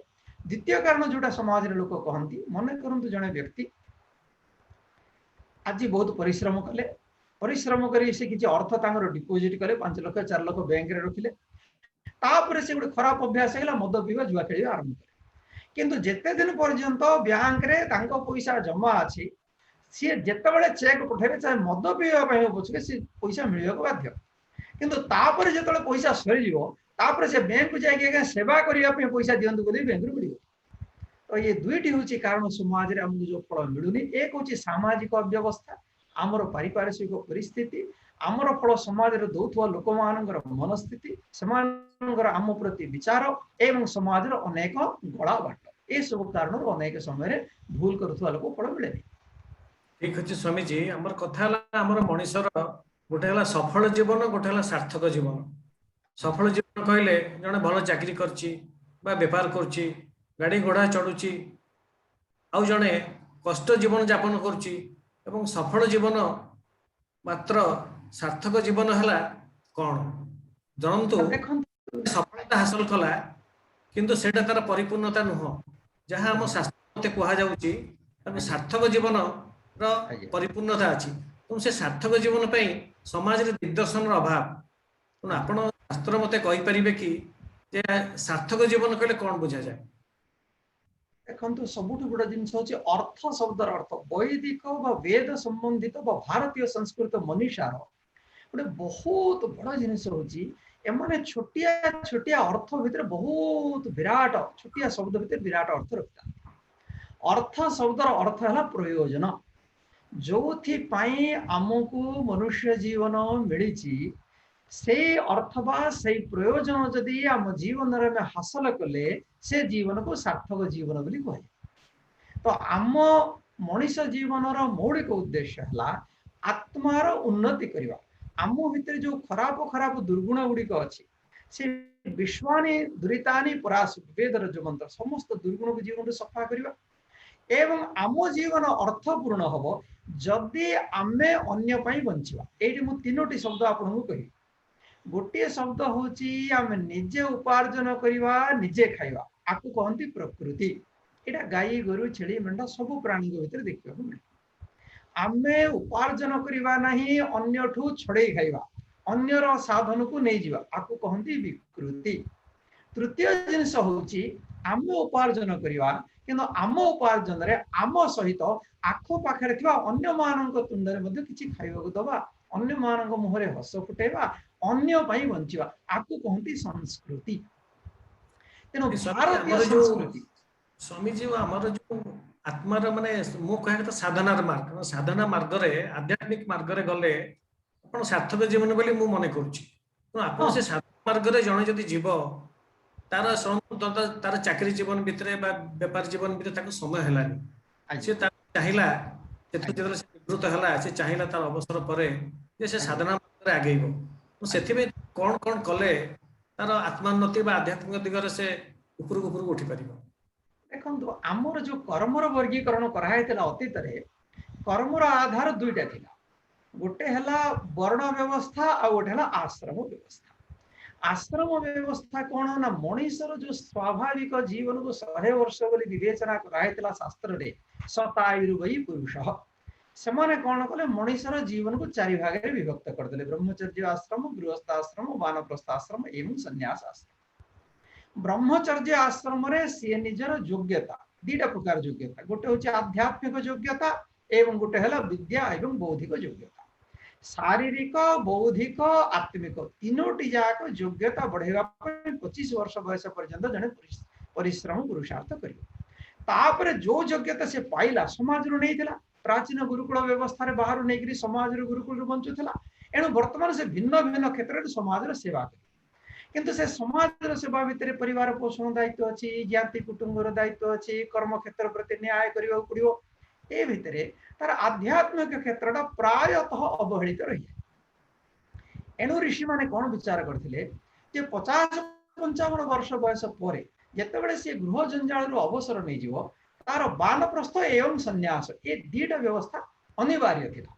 ଦ୍ୱିତୀୟ କାରଣ ଯୋଉଟା ସମାଜରେ ଲୋକ କହନ୍ତି, ମନେ କରନ୍ତୁ ଜଣେ ବ୍ୟକ୍ତି ଆଜି ବହୁତ ପରିଶ୍ରମ କଲେ, ପରିଶ୍ରମ କରି ସେ କିଛି ଅର୍ଥ ତାଙ୍କର ଡିପୋଜିଟ୍ କଲେ, 5 ଲକ୍ଷ 4 ଲକ୍ଷ ବ୍ୟାଙ୍କରେ ରଖିଲେ, ତାପରେ ସେ ଗୋଟେ ଖରାପ ଅଭ୍ୟାସ ହେଇଗଲା, ମଦ ପିଇବା ଜୁଆ ଖେଳିବା ଆରମ୍ଭ କଲେ। କିନ୍ତୁ ଯେତେ ଦିନ ପର୍ଯ୍ୟନ୍ତ ବ୍ୟାଙ୍କରେ ତାଙ୍କ ପଇସା ଜମା ଅଛି, ସିଏ ଯେତେବେଳେ ଚେକ୍ ପଠେଇବେ, ଚାହେ ମଦ ପିଇବା ପାଇଁ ହଉ ପଛକେ, ସେ ପଇସା ମିଳିବାକୁ ବାଧ୍ୟ। କିନ୍ତୁ ତାପରେ ଯେତେବେଳେ ପଇସା ସରିଯିବ, ତାପରେ ସେ ବ୍ୟାଙ୍କକୁ ଯାଇକି ଆଜ୍ଞା ସେବା କରିବା ପାଇଁ ପଇସା ଦିଅନ୍ତୁ ବୋଲି ବ୍ୟାଙ୍କରୁ ମିଳିବ। ତ ଇଏ ଦୁଇଟି ହଉଛି କାରଣ ସମାଜରେ ଆମକୁ ଯୋଉ ଫଳ ମିଳୁନି। ଏକ ହଉଛି ସାମାଜିକ ଅବ୍ୟବସ୍ଥା, ଆମର ପାରିପାର୍ଶ୍ୱିକ ପରିସ୍ଥିତି, ଆମର ଫଳ ସମାଜରେ ଦଉଥିବା ଲୋକମାନଙ୍କର ମନସ୍ଥିତି, ସେମାନଙ୍କର ଆମ ପ୍ରତି ବିଚାର ଏବଂ ସମାଜର ଅନେକ ଗଳା ବାଟ, ଏସବୁ କାରଣରୁ ଅନେକ ସମୟରେ ଭୁଲ କରୁଥିବା ଲୋକ ଫଳ ମିଳେନି।
ଠିକ ଅଛି ସ୍ୱାମୀଜୀ, ଆମର କଥା ହେଲା ଆମର ମଣିଷର ଗୋଟେ ହେଲା ସଫଳ ଜୀବନ, ଗୋଟେ ହେଲା ସାର୍ଥକ ଜୀବନ। ସଫଳ ଜୀବନ କହିଲେ ଜଣେ ଭଲ ଚାକିରି କରିଛି ବା ବେପାର କରୁଛି, ଗାଡି ଘୋଡ଼ା ଚଢୁଛି, ଆଉ ଜଣେ କଷ୍ଟ ଜୀବନ ଯାପନ କରୁଛି। ଏବଂ ସଫଳ ଜୀବନ ମାତ୍ର ସାର୍ଥକ ଜୀବନ ହେଲା କଣ? ଜଣନ୍ତୁ ସଫଳତା ହାସଲ କଲା, କିନ୍ତୁ ସେଇଟା ତାର ପରିପୂର୍ଣ୍ଣତା ନୁହଁ। ଯାହା ଆମ ଶାସ୍ତ୍ର ମତେ କୁହାଯାଉଛି ତାକୁ ସାର୍ଥକ ଜୀବନର ପରିପୂର୍ଣ୍ଣତା ଅଛି। ତେଣୁ ସେ ସାର୍ଥକ ଜୀବନ ପାଇଁ ସମାଜରେ ଦିଗ୍ଦର୍ଶନର ଅଭାବ। ତେଣୁ ଆପଣ ଶାସ୍ତ୍ର ମତେ କହିପାରିବେ କି ଯେ ସାର୍ଥକ ଜୀବନ କହିଲେ କଣ ବୁଝାଯାଏ?
ଦେଖନ୍ତୁ, ସବୁଠୁ ବଡ ଜିନିଷ ହଉଛି ଅର୍ଥ ଶବ୍ଦର ଅର୍ଥ ବୈଦିକ ବା ବେଦ ସମ୍ବନ୍ଧିତ ବା ଭାରତୀୟ ସଂସ୍କୃତ ମନୀଷାର ଗୋଟେ ବହୁତ ବଡ ଜିନିଷ ହଉଛି ଏମାନେ ଛୋଟିଆ ଛୋଟିଆ ଅର୍ଥ ଭିତରେ ବହୁତ ବିରାଟ, ଛୋଟିଆ ଶବ୍ଦ ଭିତରେ ବିରାଟ ଅର୍ଥ ରଖିଥାନ୍ତି। ଅର୍ଥ ଶବ୍ଦର ଅର୍ଥ ହେଲା ପ୍ରୟୋଜନ। ଯୋଉଥିପାଇଁ ଆମକୁ ମନୁଷ୍ୟ ଜୀବନ ମିଳିଛି, ସେଇ ଅର୍ଥ ବା ସେଇ ପ୍ରୟୋଜନ ଯଦି ଆମ ଜୀବନରେ ଆମେ ହାସଲ କଲେ, ସେ ଜୀବନକୁ ସାର୍ଥକ ଜୀବନ ବୋଲି କୁହାଯାଏ। ତ ଆମ ମଣିଷ ଜୀବନର ମୌଳିକ ଉଦ୍ଦେଶ୍ୟ ହେଲା ଆତ୍ମାର ଉନ୍ନତି କରିବା। ଆମ ଭିତରେ ଯୋଉ ଖରାପ ଖରାପ ଦୁର୍ଗୁଣ ଗୁଡ଼ିକ ଅଛି, ସେ ବିଶ୍ୱାନୀ ଦୁରିତାନି ପରାସୁ, ବେଦର ଯୋଉ ମନ୍ତ୍ର, ସମସ୍ତ ଦୁର୍ଗୁଣକୁ ଜୀବନରୁ ସଫା କରିବା ଏବଂ ଆମ ଜୀବନ ଅର୍ଥପୂର୍ଣ୍ଣ ହବ ଯଦି ଆମେ ଅନ୍ୟ ପାଇଁ ବଞ୍ଚିବା। ଏଇଠି ମୁଁ ତିନୋଟି ଶବ୍ଦ ଆପଣଙ୍କୁ କହିବି। ଗୋଟିଏ ଶବ୍ଦ ହଉଛି ଆମେ ନିଜେ ଉପାର୍ଜନ କରିବା, ନିଜେ ଖାଇବା, ଆକୁ କହନ୍ତି ପ୍ରକୃତି। ଏଇଟା ଗାଈ, ଗୋରୁ, ଛେଳି, ମେଣ୍ଢା ସବୁ ପ୍ରାଣୀଙ୍କ ଭିତରେ ଦେଖିବାକୁ ମିଳେ। ଆମେ ଉପାର୍ଜନ କରିବା ନାହିଁ, ଅନ୍ୟଠୁ ଛଡେଇ ଖାଇବା, ଅନ୍ୟର ସାଧନକୁ ନେଇଯିବା, ଆକୁ କହନ୍ତି ବିକୃତି। ତୃତୀୟ ଜିନିଷ ହଉଛି ଆମେ ଉପାର୍ଜନ କରିବା, କିନ୍ତୁ ଆମ ଉପାର୍ଜନରେ ଆମ ସହିତ ଆଖ ପାଖରେ ଥିବା ଅନ୍ୟମାନଙ୍କ ତୁଣ୍ଡରେ ମଧ୍ୟ କିଛି ଖାଇବାକୁ ଦବା, ଅନ୍ୟମାନଙ୍କ ମୁହଁରେ ହସ ଫୁଟେଇବା, ଅନ୍ୟ ପାଇଁ ବଞ୍ଚିବା, ଆକୁ କହନ୍ତି ସଂସ୍କୃତି। ତେଣୁ ଭାରତୀୟ ସଂସ୍କୃତି,
ସ୍ୱାମୀଜୀ, ଆମର ଯୋଉ ଆତ୍ମାର, ମାନେ ମୁଁ କହିବା କଥା ସାଧନାର ମାର୍ଗ, ସାଧନା ମାର୍ଗରେ, ଆଧ୍ୟାତ୍ମିକ ମାର୍ଗରେ ଗଲେ ଆପଣ ସାର୍ଥକ ଜୀବନ ବୋଲି ମୁଁ ମନେ କରୁଛି। ତେଣୁ ଆପଣ ସେ ସାଧନା ମାର୍ଗରେ ଜଣେ ଯଦି ଯିବ, ତାର ତାର ଚାକିରି ଜୀବନ ଭିତରେ ବା ବେପାର ଜୀବନ ଭିତରେ ତାକୁ ସମୟ ହେଲାନି, ସେ ଚାହିଁଲା, ଯେତେବେଳେ ସେ ନିବୃତ୍ତ ହେଲା, ସେ ଚାହିଁଲା ତାର ଅବସର ପରେ ଯେ ସେ ସାଧନା ମାର୍ଗରେ ଆଗେଇବ, ସେଥିପାଇଁ କଣ କଣ କଲେ ତାର ଆତ୍ମୋନ୍ନତି ବା ଆଧ୍ୟାତ୍ମିକ ଦିଗରେ ସେ ଉପରକୁ ଉପରକୁ ଉଠିପାରିବ?
ଦେଖନ୍ତୁ, ଆମର ଯୋଉ କର୍ମର ବର୍ଗୀକରଣ କରାହେଇଥିଲା ଅତୀତରେ, କର୍ମର ଆଧାର ଦୁଇଟା ଥିଲା। ଗୋଟେ ହେଲା ବର୍ଣ୍ଣ ବ୍ୟବସ୍ଥା ଆଉ ଗୋଟେ ହେଲା ଆଶ୍ରମ ବ୍ୟବସ୍ଥା। ଆଶ୍ରମ ବ୍ୟବସ୍ଥା କଣ ନା ମଣିଷର ଯୋଉ ସ୍ୱାଭାବିକ ଜୀବନକୁ 100 ବର୍ଷ ବୋଲି ବିବେଚନା କରାହେଇଥିଲା ଶାସ୍ତ୍ରରେ, ଶତାୟୁରୁ ବୈ ପୁରୁଷ। ସେମାନେ କଣ କଲେ? ମଣିଷର ଜୀବନକୁ ଚାରି ଭାଗରେ ବିଭକ୍ତ କରିଦେଲେ: ବ୍ରହ୍ମଚର୍ଯ୍ୟ ଆଶ୍ରମ, ଗୃହସ୍ଥ ଆଶ୍ରମ, ବାନପ୍ରସ୍ଥ ଆଶ୍ରମ ଏବଂ ସନ୍ନ୍ୟାସ ଆଶ୍ରମ। ବ୍ରହ୍ମଚର୍ଯ୍ୟ ଆଶ୍ରମରେ ସିଏ ନିଜର ଯୋଗ୍ୟତା, ଦିଟା ପ୍ରକାର ଯୋଗ୍ୟତା, ଗୋଟେ ହଉଛି ଆଧ୍ୟାତ୍ମିକ ଯୋଗ୍ୟତା ଏବଂ ଗୋଟେ ହେଲା ବିଦ୍ୟା ଏବଂ ବୌଦ୍ଧିକ ଯୋଗ୍ୟତା। ଶାରୀରିକ, ବୌଦ୍ଧିକ, ଆତ୍ମିକ ତିନୋଟି ଯାକ ଯୋଗ୍ୟତା ବଢେଇବା ପାଇଁ 25 ବର୍ଷ ବୟସ ପର୍ଯ୍ୟନ୍ତ ଜଣେ ପରିଶ୍ରମ ପୁରୁଷାର୍ଥ କରିବ। ତାପରେ ଯୋଉ ଯୋଗ୍ୟତା ସେ ପାଇଲା, ସମାଜରୁ ନେଇଥିଲା, ପ୍ରାଚୀନ ଗୁରୁକୁଳ ବ୍ୟବସ୍ଥାରେ ବାହାରୁ ନେଇକରି ସମାଜରୁ ଗୁରୁକୁଳରୁ ବଞ୍ଚୁଥିଲା। ଏଣୁ ବର୍ତ୍ତମାନ ସେ ଭିନ୍ନ ଭିନ୍ନ କ୍ଷେତ୍ରରେ ସମାଜର ସେବା କରିବ। କିନ୍ତୁ ସେ ସମାଜର ସେବା ଭିତରେ ପରିବାର ପୋଷଣ ଦାୟିତ୍ୱ ଅଛି, ଜ୍ଞାତି କୁଟୁମ୍ବର ଦାୟିତ୍ୱ ଅଛି, କର୍ମକ୍ଷେତ୍ର ପ୍ରତି ନ୍ୟାୟ କରିବାକୁ ପଡିବ। ଏ ଭିତରେ ତାର ଆଧ୍ୟାତ୍ମିକ କ୍ଷେତ୍ରଟା ପ୍ରାୟତଃ ଅବହେଳିତ ରହିଯାଏ। ଏଣୁ ଋଷିମାନେ କଣ ବିଚାର କରିଥିଲେ ଯେ 50-55 ବର୍ଷ ବୟସ ପରେ ଯେତେବେଳେ ସିଏ ଗୃହ ଜଞ୍ଜାଳରୁ ଅବସର ନେଇଯିବ, ତାର ବାନପ୍ରସ୍ଥ ଏବଂ ସନ୍ନ୍ୟାସ ଏ ଦିଟା ବ୍ୟବସ୍ଥା ଅନିବାର୍ଯ୍ୟ ଥିଲା।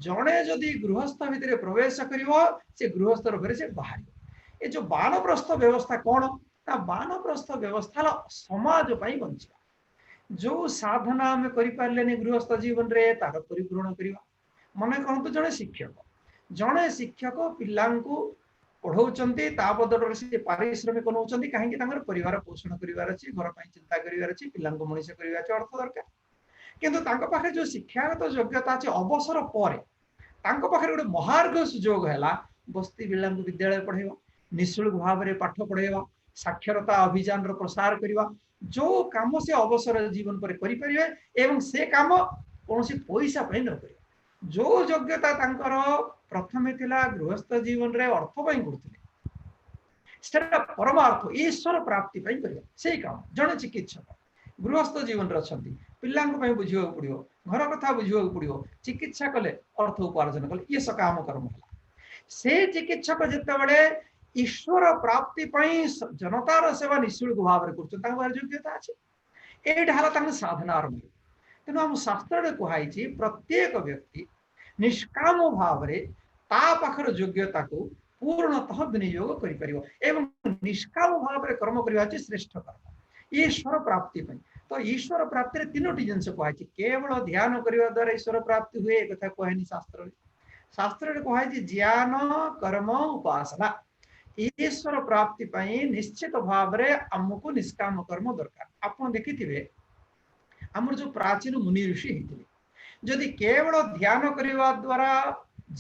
ଜଣେ ଯଦି ଗୃହସ୍ଥ ଭିତରେ ପ୍ରବେଶ କରିବ, ସେ ଗୃହସ୍ଥ ରୂପରେ ସେ ବାହାରିବ। ଏ ଯୋଉ ବାନପ୍ରସ୍ଥ ବ୍ୟବସ୍ଥା କଣ ନା ବାନପ୍ରସ୍ଥ ବ୍ୟବସ୍ଥା ହେଲା ସମାଜ ପାଇଁ ବଞ୍ଚିବା। ଯୋଉ ସାଧନା ଆମେ କରିପାରିଲେନି ଗୃହସ୍ଥ ଜୀବନରେ, ତାର ପରିପୂରଣ କରିବା। ମନେ କରନ୍ତୁ ଜଣେ ଶିକ୍ଷକ ପିଲାଙ୍କୁ ପଢଉଛନ୍ତି, ତା ବଦଳରେ ସେ ପାରିଶ୍ରମିକ ନଉଛନ୍ତି। କାହିଁକି? ତାଙ୍କର ପରିବାର ପୋଷଣ କରିବାର ଅଛି, ଘର ପାଇଁ ଚିନ୍ତା କରିବାର ଅଛି, ପିଲାଙ୍କୁ ମଣିଷ କରିବାର ଅଛି, ଅର୍ଥ ଦରକାର। କିନ୍ତୁ ତାଙ୍କ ପାଖରେ ଯୋଉ ଶିକ୍ଷାଗତ ଯୋଗ୍ୟତା ଅଛି, ଅବସର ପରେ ତାଙ୍କ ପାଖରେ ଗୋଟେ ମହାର୍ଘ ସୁଯୋଗ ହେଲା ବସ୍ତି ପିଲାଙ୍କୁ ବିଦ୍ୟାଳୟ ପଢେଇବା, ନିଃଶୁଳ୍କ ଭାବରେ ପାଠ ପଢେଇବା, ସାକ୍ଷରତା ଅଭିଯାନର ପ୍ରସାର କରିବା। ଯୋଉ କାମ ସେ ଅବସର ଜୀବନ ପରେ କରିପାରିବେ ଏବଂ ସେ କାମ କୌଣସି ପଇସା ପାଇଁ ନ କରିବେ। ଯୋଉ ଯୋଗ୍ୟତା ତାଙ୍କର ପ୍ରଥମେ ଥିଲା, ଗୃହସ୍ଥ ଜୀବନରେ ଅର୍ଥ ପାଇଁ କରୁଥିଲେ, ସେଟା ପରମାର୍ଥ ଈଶ୍ୱର ପ୍ରାପ୍ତି ପାଇଁ କରିବା ସେଇ କାମ। ଜଣେ ଚିକିତ୍ସକ ଗୃହସ୍ଥ ଜୀବନରେ ଅଛନ୍ତି, ପିଲାଙ୍କ ପାଇଁ ବୁଝିବାକୁ ପଡିବ, ଘର କଥା ବୁଝିବାକୁ ପଡିବ, ଚିକିତ୍ସା କଲେ, ଅର୍ଥ ଉପାର୍ଜନ କଲେ, ଇଏ ସକାମ କର୍ମ ହେଲା। ସେ ଚିକିତ୍ସକ ଯେତେବେଳେ ଈଶ୍ୱର ପ୍ରାପ୍ତି ପାଇଁ ଜନତାର ସେବା ନିଃଶୁଳ୍କ ଭାବରେ କରୁଛନ୍ତି, ତାଙ୍କ ପାଖରେ ଯୋଗ୍ୟତା ଅଛି। ଏଇଟା ହେଲା ତାଙ୍କ ସାଧନା ଆରମ୍ଭ। ତେଣୁ ଆମ ଶାସ୍ତ୍ରରେ କୁହାଯାଇଛି, ପ୍ରତ୍ୟେକ ବ୍ୟକ୍ତି ନିଷ୍କାମ ଭାବରେ ତା ପାଖର ଯୋଗ୍ୟତାକୁ ପୂର୍ଣ୍ଣତଃ ବିନିଯୋଗ କରିପାରିବ ଏବଂ ନିଷ୍କାମ ଭାବରେ କର୍ମ କରିବା ହେଉଛି ଶ୍ରେଷ୍ଠ କର୍ମ ଈଶ୍ୱର ପ୍ରାପ୍ତି ପାଇଁ। ତ ଈଶ୍ୱର ପ୍ରାପ୍ତିରେ ତିନୋଟି ଜିନିଷ କୁହାଯାଇଛି। କେବଳ ଧ୍ୟାନ କରିବା ଦ୍ୱାରା ଈଶ୍ୱର ପ୍ରାପ୍ତି ହୁଏ, ଏ କଥା କୁହାହେଇନି ଶାସ୍ତ୍ରରେ। ଶାସ୍ତ୍ରରେ କୁହାଯାଇଛି ଜ୍ଞାନ, କର୍ମ, ଉପାସନା। ଈଶ୍ୱର ପ୍ରାପ୍ତି ପାଇଁ ନିଶ୍ଚିତ ଭାବରେ ଆମକୁ ନିଷ୍କାମ କର୍ମ ଦରକାର। ଆପଣ ଦେଖିଥିବେ, ଆମର ଯୋଉ ପ୍ରାଚୀନ ମୁନି ଋଷି ହେଇଥିଲେ, ଯଦି କେବଳ ଧ୍ୟାନ କରିବା ଦ୍ୱାରା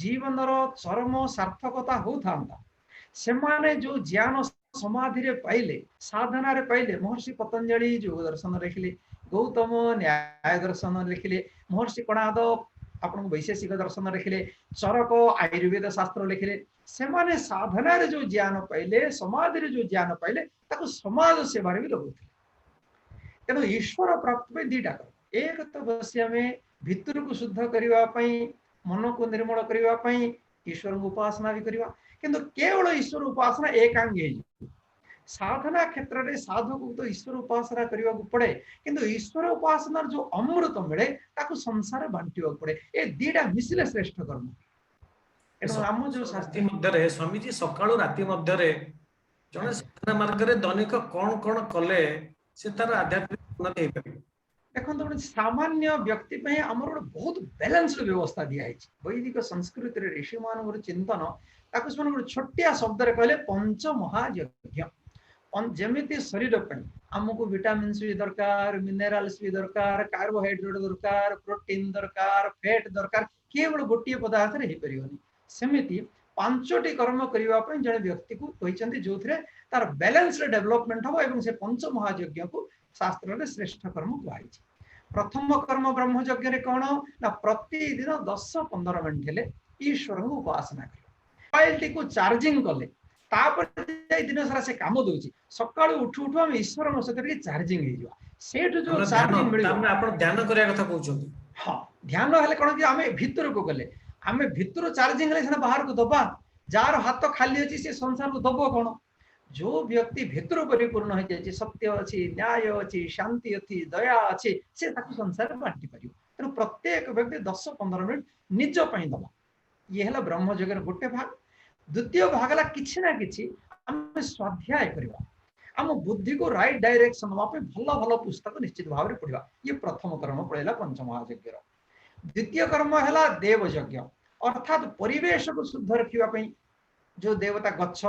ଜୀବନର ଚରମ ସାର୍ଥକତା ହଉଥାନ୍ତା, ସେମାନେ ଯୋଉ ଜ୍ଞାନ ସମାଧିରେ ପାଇଲେ, ସାଧନାରେ ପାଇଲେ, ମହର୍ଷି ପତଞ୍ଜଳି ଯୋଗ ଦର୍ଶନ ଲେଖିଲେ, ଗୌତମ ନ୍ୟାୟ ଦର୍ଶନ ଲେଖିଲେ, ମହର୍ଷି କଣାଦ ଆପଣଙ୍କୁ ବୈଶେଷିକ ଦର୍ଶନ ଲେଖିଲେ, ଚରକ ଆୟୁର୍ବେଦ ଶାସ୍ତ୍ର ଲେଖିଲେ। ସେମାନେ ସାଧନାରେ ଯୋଉ ଜ୍ଞାନ ପାଇଲେ, ସମାଧିରେ ଯୋଉ ଜ୍ଞାନ ପାଇଲେ, ତାକୁ ସମାଜ ସେବାରେ ବି ଲଗାଉଥିଲେ। ତେଣୁ ଈଶ୍ୱର ପ୍ରାପ୍ତି ପାଇଁ ଦିଟା କର୍ମ। ଏକ ତ ବସି ଆମେ ଭିତରକୁ ଶୁଦ୍ଧ କରିବା ପାଇଁ, ମନକୁ ନିର୍ମଳ କରିବା ପାଇଁ ଈଶ୍ୱରଙ୍କୁ ଉପାସନା ବି କରିବା। କିନ୍ତୁ କେବଳ ଈଶ୍ୱର ଉପାସନା ଏକାଙ୍ଗୀ ହେଇଯିବ। ସାଧନା କ୍ଷେତ୍ରରେ ସାଧୁକୁ ତ ଈଶ୍ୱର ଉପାସନା କରିବାକୁ ପଡେ, କିନ୍ତୁ ଈଶ୍ୱର ଉପାସନାର ଯୋଉ ଅମୃତ ମିଳେ ତାକୁ ସଂସାର ବାଣ୍ଟିବାକୁ ପଡେ। ଏ ଦିଟା ମିଶିଲେ ଶ୍ରେଷ୍ଠ କର୍ମ। ତେଣୁ ଆମ ଯୋଉ
ରାତି ମଧ୍ୟରେ ସ୍ୱାମୀଜୀ, ସକାଳୁ ରାତି ମଧ୍ୟରେ ଜଣେ ସାଧନା ମାର୍ଗରେ ଦୈନିକ କଣ କଣ କଲେ ସେ ତାର ଆଧ୍ୟାତ୍ମିକ ଉନ୍ନତି ହେଇପାରିବ?
ଦେଖନ୍ତୁ, ଗୋଟେ ସାମାନ୍ୟ ବ୍ୟକ୍ତି ପାଇଁ ଆମର ଗୋଟେ ବହୁତ ବାଲାନ୍ସଡ ବ୍ୟବସ୍ଥା ଦିଆହେଇଛି ବୈଦିକ ସଂସ୍କୃତିରେ। ଋଷିମାନଙ୍କର ଚିନ୍ତନ, ତାକୁ ସେମାନେ ଗୋଟେ ଛୋଟିଆ ଶବ୍ଦରେ କହିଲେ ପଞ୍ଚ ମହାଯଜ୍ଞ। ଯେମିତି ଶରୀର ପାଇଁ ଆମକୁ ଭିଟାମିନ୍ସ ବି ଦରକାର, ମିନେରାଲ୍ସ ବି ଦରକାର, କାର୍ବୋହାଇଡ୍ରେଟ ଦରକାର, ପ୍ରୋଟିନ ଦରକାର, ଫ୍ୟାଟ ଦରକାର, କେବଳ ଗୋଟିଏ ପଦାର୍ଥରେ ହେଇପାରିବନି। ସେମିତି 5ଟି କର୍ମ କରିବା ପାଇଁ ଜଣେ ବ୍ୟକ୍ତିକୁ କହିଛନ୍ତି, ଯୋଉଥିରେ ତାର ବାଲାନ୍ସଡ ଡେଭଲପମେଣ୍ଟ ହବ, ଏବଂ ସେ ପଞ୍ଚ ମହାଯଜ୍ଞକୁ ଶାସ୍ତ୍ରରେ ଶ୍ରେଷ୍ଠ କର୍ମ କୁହାଯାଇଛି। ପ୍ରଥମ କର୍ମ ବ୍ରହ୍ମଯଜ୍ଞରେ କଣ ନା ପ୍ରତିଦିନ 10-15 ମିନିଟ ହେଲେ ଈଶ୍ୱରଙ୍କୁ ଉପାସନା କରିବା। ମୋବାଇଲଟିକୁ ଚାର୍ଜିଂ କଲେ ତାପରେ ଯାଇ ଦିନ ସାରା ସେ କାମ ଦଉଛି। ସକାଳୁ ଉଠୁ ଉଠୁ ଆମେ ଈଶ୍ୱରଙ୍କ ସହିତ ଟିକେ ଚାର୍ଜିଂ ହେଇଯିବା। ସେଇଠୁ ଯୋଉ ଚାର୍ଜିଂ ମିଳିବ,
ଆପଣ ଧ୍ୟାନ କରିବା କଥା କହୁଛନ୍ତି।
ହଁ, ଧ୍ୟାନ ହେଲେ କଣ କି ଆମେ ଭିତରକୁ ଗଲେ, ଆମେ ଭିତରୁ ଚାର୍ଜିଂ ହେଲେ ସିନା ବାହାରକୁ ଦବା। ଯାହାର ହାତ ଖାଲି ଅଛି ସେ ସଂସାରକୁ ଦବ କଣ? ଯୋଉ ବ୍ୟକ୍ତି ଭିତରୁ ପରିପୂର୍ଣ୍ଣ ହେଇଯାଇଛି, ସତ୍ୟ ଅଛି, ନ୍ୟାୟ ଅଛି, ଶାନ୍ତି ଅଛି, ଦୟା ଅଛି, ସେ ତାକୁ ସଂସାରରେ ବାଣ୍ଟି ପାରିବ। ତେଣୁ ପ୍ରତ୍ୟେକ ବ୍ୟକ୍ତି 10-15 ମିନିଟ ନିଜ ପାଇଁ ଦବା। ଇଏ ହେଲା ବ୍ରହ୍ମଯଜ୍ଞର ଗୋଟେ ଭାଗ। ଦ୍ୱିତୀୟ ଭାଗ ହେଲା କିଛି ନା କିଛି ଆମେ ସ୍ୱାଧ୍ୟାୟ କରିବା, ଆମ ବୁଦ୍ଧିକୁ ରାଇଟ ଡାଇରେକ୍ସନ ନବା ପାଇଁ ଭଲ ଭଲ ପୁସ୍ତକ ନିଶ୍ଚିତ ଭାବରେ ପଢିବା। ଇଏ ପ୍ରଥମ କର୍ମ ପଳେଇଲା ପଞ୍ଚମହାଯଜ୍ଞର। ଦ୍ୱିତୀୟ କର୍ମ ହେଲା ଦେବଯଜ୍ଞ, ଅର୍ଥାତ୍ ପରିବେଶକୁ ଶୁଦ୍ଧ ରଖିବା ପାଇଁ ଯୋଉ ଦେବତା ଗଛ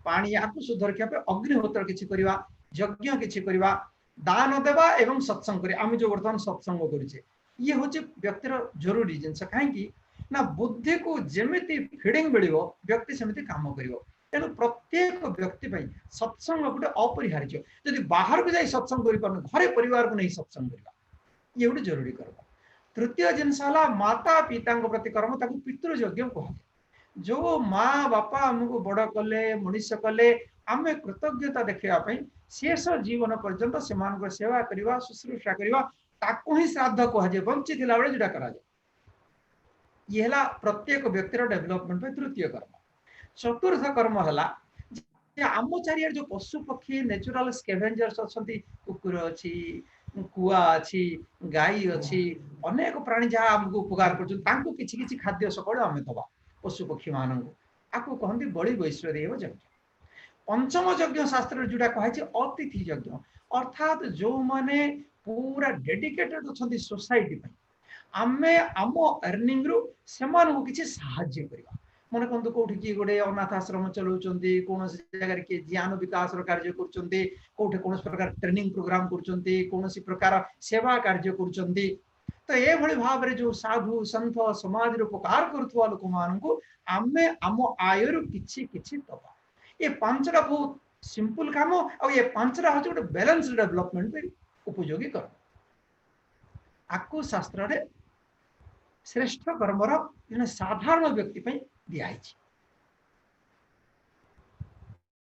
ପାଣି ୟାକୁ ଶୁଦ୍ଧ ରଖିବା ପାଇଁ ଅଗ୍ନିହୋତ୍ର କିଛି କରିବା, ଯଜ୍ଞ କିଛି କରିବା, ଦାନ ଦେବା ଏବଂ ସତ୍ସଙ୍ଗ କରିବା। ଆମେ ଯୋଉ ବର୍ତ୍ତମାନ ସତ୍ସଙ୍ଗ କରୁଛେ, ଇଏ ହଉଛି ବ୍ୟକ୍ତିର ଜରୁରୀ ଜିନିଷ। କାହିଁକି ନା ବୁଦ୍ଧିକୁ ଯେମିତି ଫିଡିଂ ମିଳିବ ବ୍ୟକ୍ତି ସେମିତି କାମ କରିବ। ତେଣୁ ପ୍ରତ୍ୟେକ ବ୍ୟକ୍ତି ପାଇଁ ସତ୍ସଙ୍ଗ ଗୋଟେ ଅପରିହାର୍ଯ୍ୟ। ଯଦି ବାହାରକୁ ଯାଇ ସତ୍ସଙ୍ଗ କରିପାରୁନି, ଘରେ ପରିବାରକୁ ନେଇ ସତ୍ସଙ୍ଗ କରିବା, ଇଏ ଗୋଟେ ଜରୁରୀ କର୍ମ। ତୃତୀୟ ଜିନିଷ ହେଲା ମାତା ପିତାଙ୍କ ପ୍ରତି କର୍ମ, ତାକୁ ପିତୃଯଜ୍ଞ କୁହାଯାଏ। ଯୋଉ ମା ବାପା ଆମକୁ ବଡ କଲେ, ମଣିଷ କଲେ, ଆମେ କୃତଜ୍ଞତା ଦେଖିବା ପାଇଁ ଶେଷ ଜୀବନ ପର୍ଯ୍ୟନ୍ତ ସେମାନଙ୍କ ସେବା କରିବା, ଶୁଶ୍ରୂଷା କରିବା, ତାକୁ ହିଁ ଶ୍ରାଦ୍ଧ କୁହାଯାଏ, ବଞ୍ଚିଥିଲା ବେଳେ ଯୋଉଟା କରାଯାଏ। ଇଏ ହେଲା ପ୍ରତ୍ୟେକ ବ୍ୟକ୍ତିର ଡେଭଲପମେଣ୍ଟ ପାଇଁ ତୃତୀୟ କର୍ମ। ଚତୁର୍ଥ କର୍ମ ହେଲା ଯେ ଆମ ଚାରିଆଡେ ଯୋଉ ପଶୁ ପକ୍ଷୀ ନ୍ୟାଚୁରାଲ ସ୍କେଭେଞ୍ଜର୍ସ ଅଛନ୍ତି, କୁକୁର ଅଛି, କୁଆ ଅଛି, ଗାଈ ଅଛି, ଅନେକ ପ୍ରାଣୀ ଯାହା ଆମକୁ ଉପକାର କରୁଛନ୍ତି, ତାଙ୍କୁ କିଛି କିଛି ଖାଦ୍ୟ ସକାଳୁ ଆମେ ଦବା ପଶୁ ପକ୍ଷୀ ମାନଙ୍କୁ। ଆକୁ କହନ୍ତି ବଳି ବୈଶ୍ଵଦେବ ଯଜ୍ଞ। ପଞ୍ଚମ ଯଜ୍ଞ ଶାସ୍ତ୍ରରେ ଯୋଉଟା କୁହାଯାଇଛି ଅତିଥି ଯଜ୍ଞ, ଅର୍ଥାତ୍ ଯୋଉମାନେ ପୁରା ଡେଡିକେଟେଡ ଅଛନ୍ତି ସୋସାଇଟି ପାଇଁ, ଆମେ ଆମ ଏର୍ଣ୍ଣିଂ ରୁ ସେମାନଙ୍କୁ କିଛି ସାହାଯ୍ୟ କରିବା। ମନେ କରନ୍ତୁ କୋଉଠି କିଏ ଗୋଟେ ଅନାଥ ଆଶ୍ରମ ଚଲାଉଛନ୍ତି, କୌଣସି ଜାଗାରେ କିଏ ଜ୍ଞାନ ବିକାଶର କାର୍ଯ୍ୟ କରୁଛନ୍ତି, କୋଉଠି କୌଣସି ପ୍ରକାର ଟ୍ରେନିଂ ପ୍ରୋଗ୍ରାମ କରୁଛନ୍ତି, କୌଣସି ପ୍ରକାର ସେବା କାର୍ଯ୍ୟ କରୁଛନ୍ତି। ତ ଏଭଳି ଭାବରେ ଯୋଉ ସାଧୁ ସନ୍ଥ ସମାଜର ଉପକାର କରୁଥିବା ଲୋକମାନଙ୍କୁ ଆମେ ଆମ ଆୟରୁ କିଛି କିଛି ଦବା। ଏ 5ଟା ବହୁତ ସିମ୍ପଲ କାମ, ଆଉ ଏ 5ଟା ହଉଛି ଗୋଟେ ବାଲାନ୍ସ ଡେଭଲପମେଣ୍ଟ ପାଇଁ ଉପଯୋଗୀ କର୍ମ। ଆକୁ ଶାସ୍ତ୍ରରେ ଶ୍ରେଷ୍ଠ କର୍ମର ଜଣେ ସାଧାରଣ ବ୍ୟକ୍ତି ପାଇଁ ଦିଆହେଇଛି।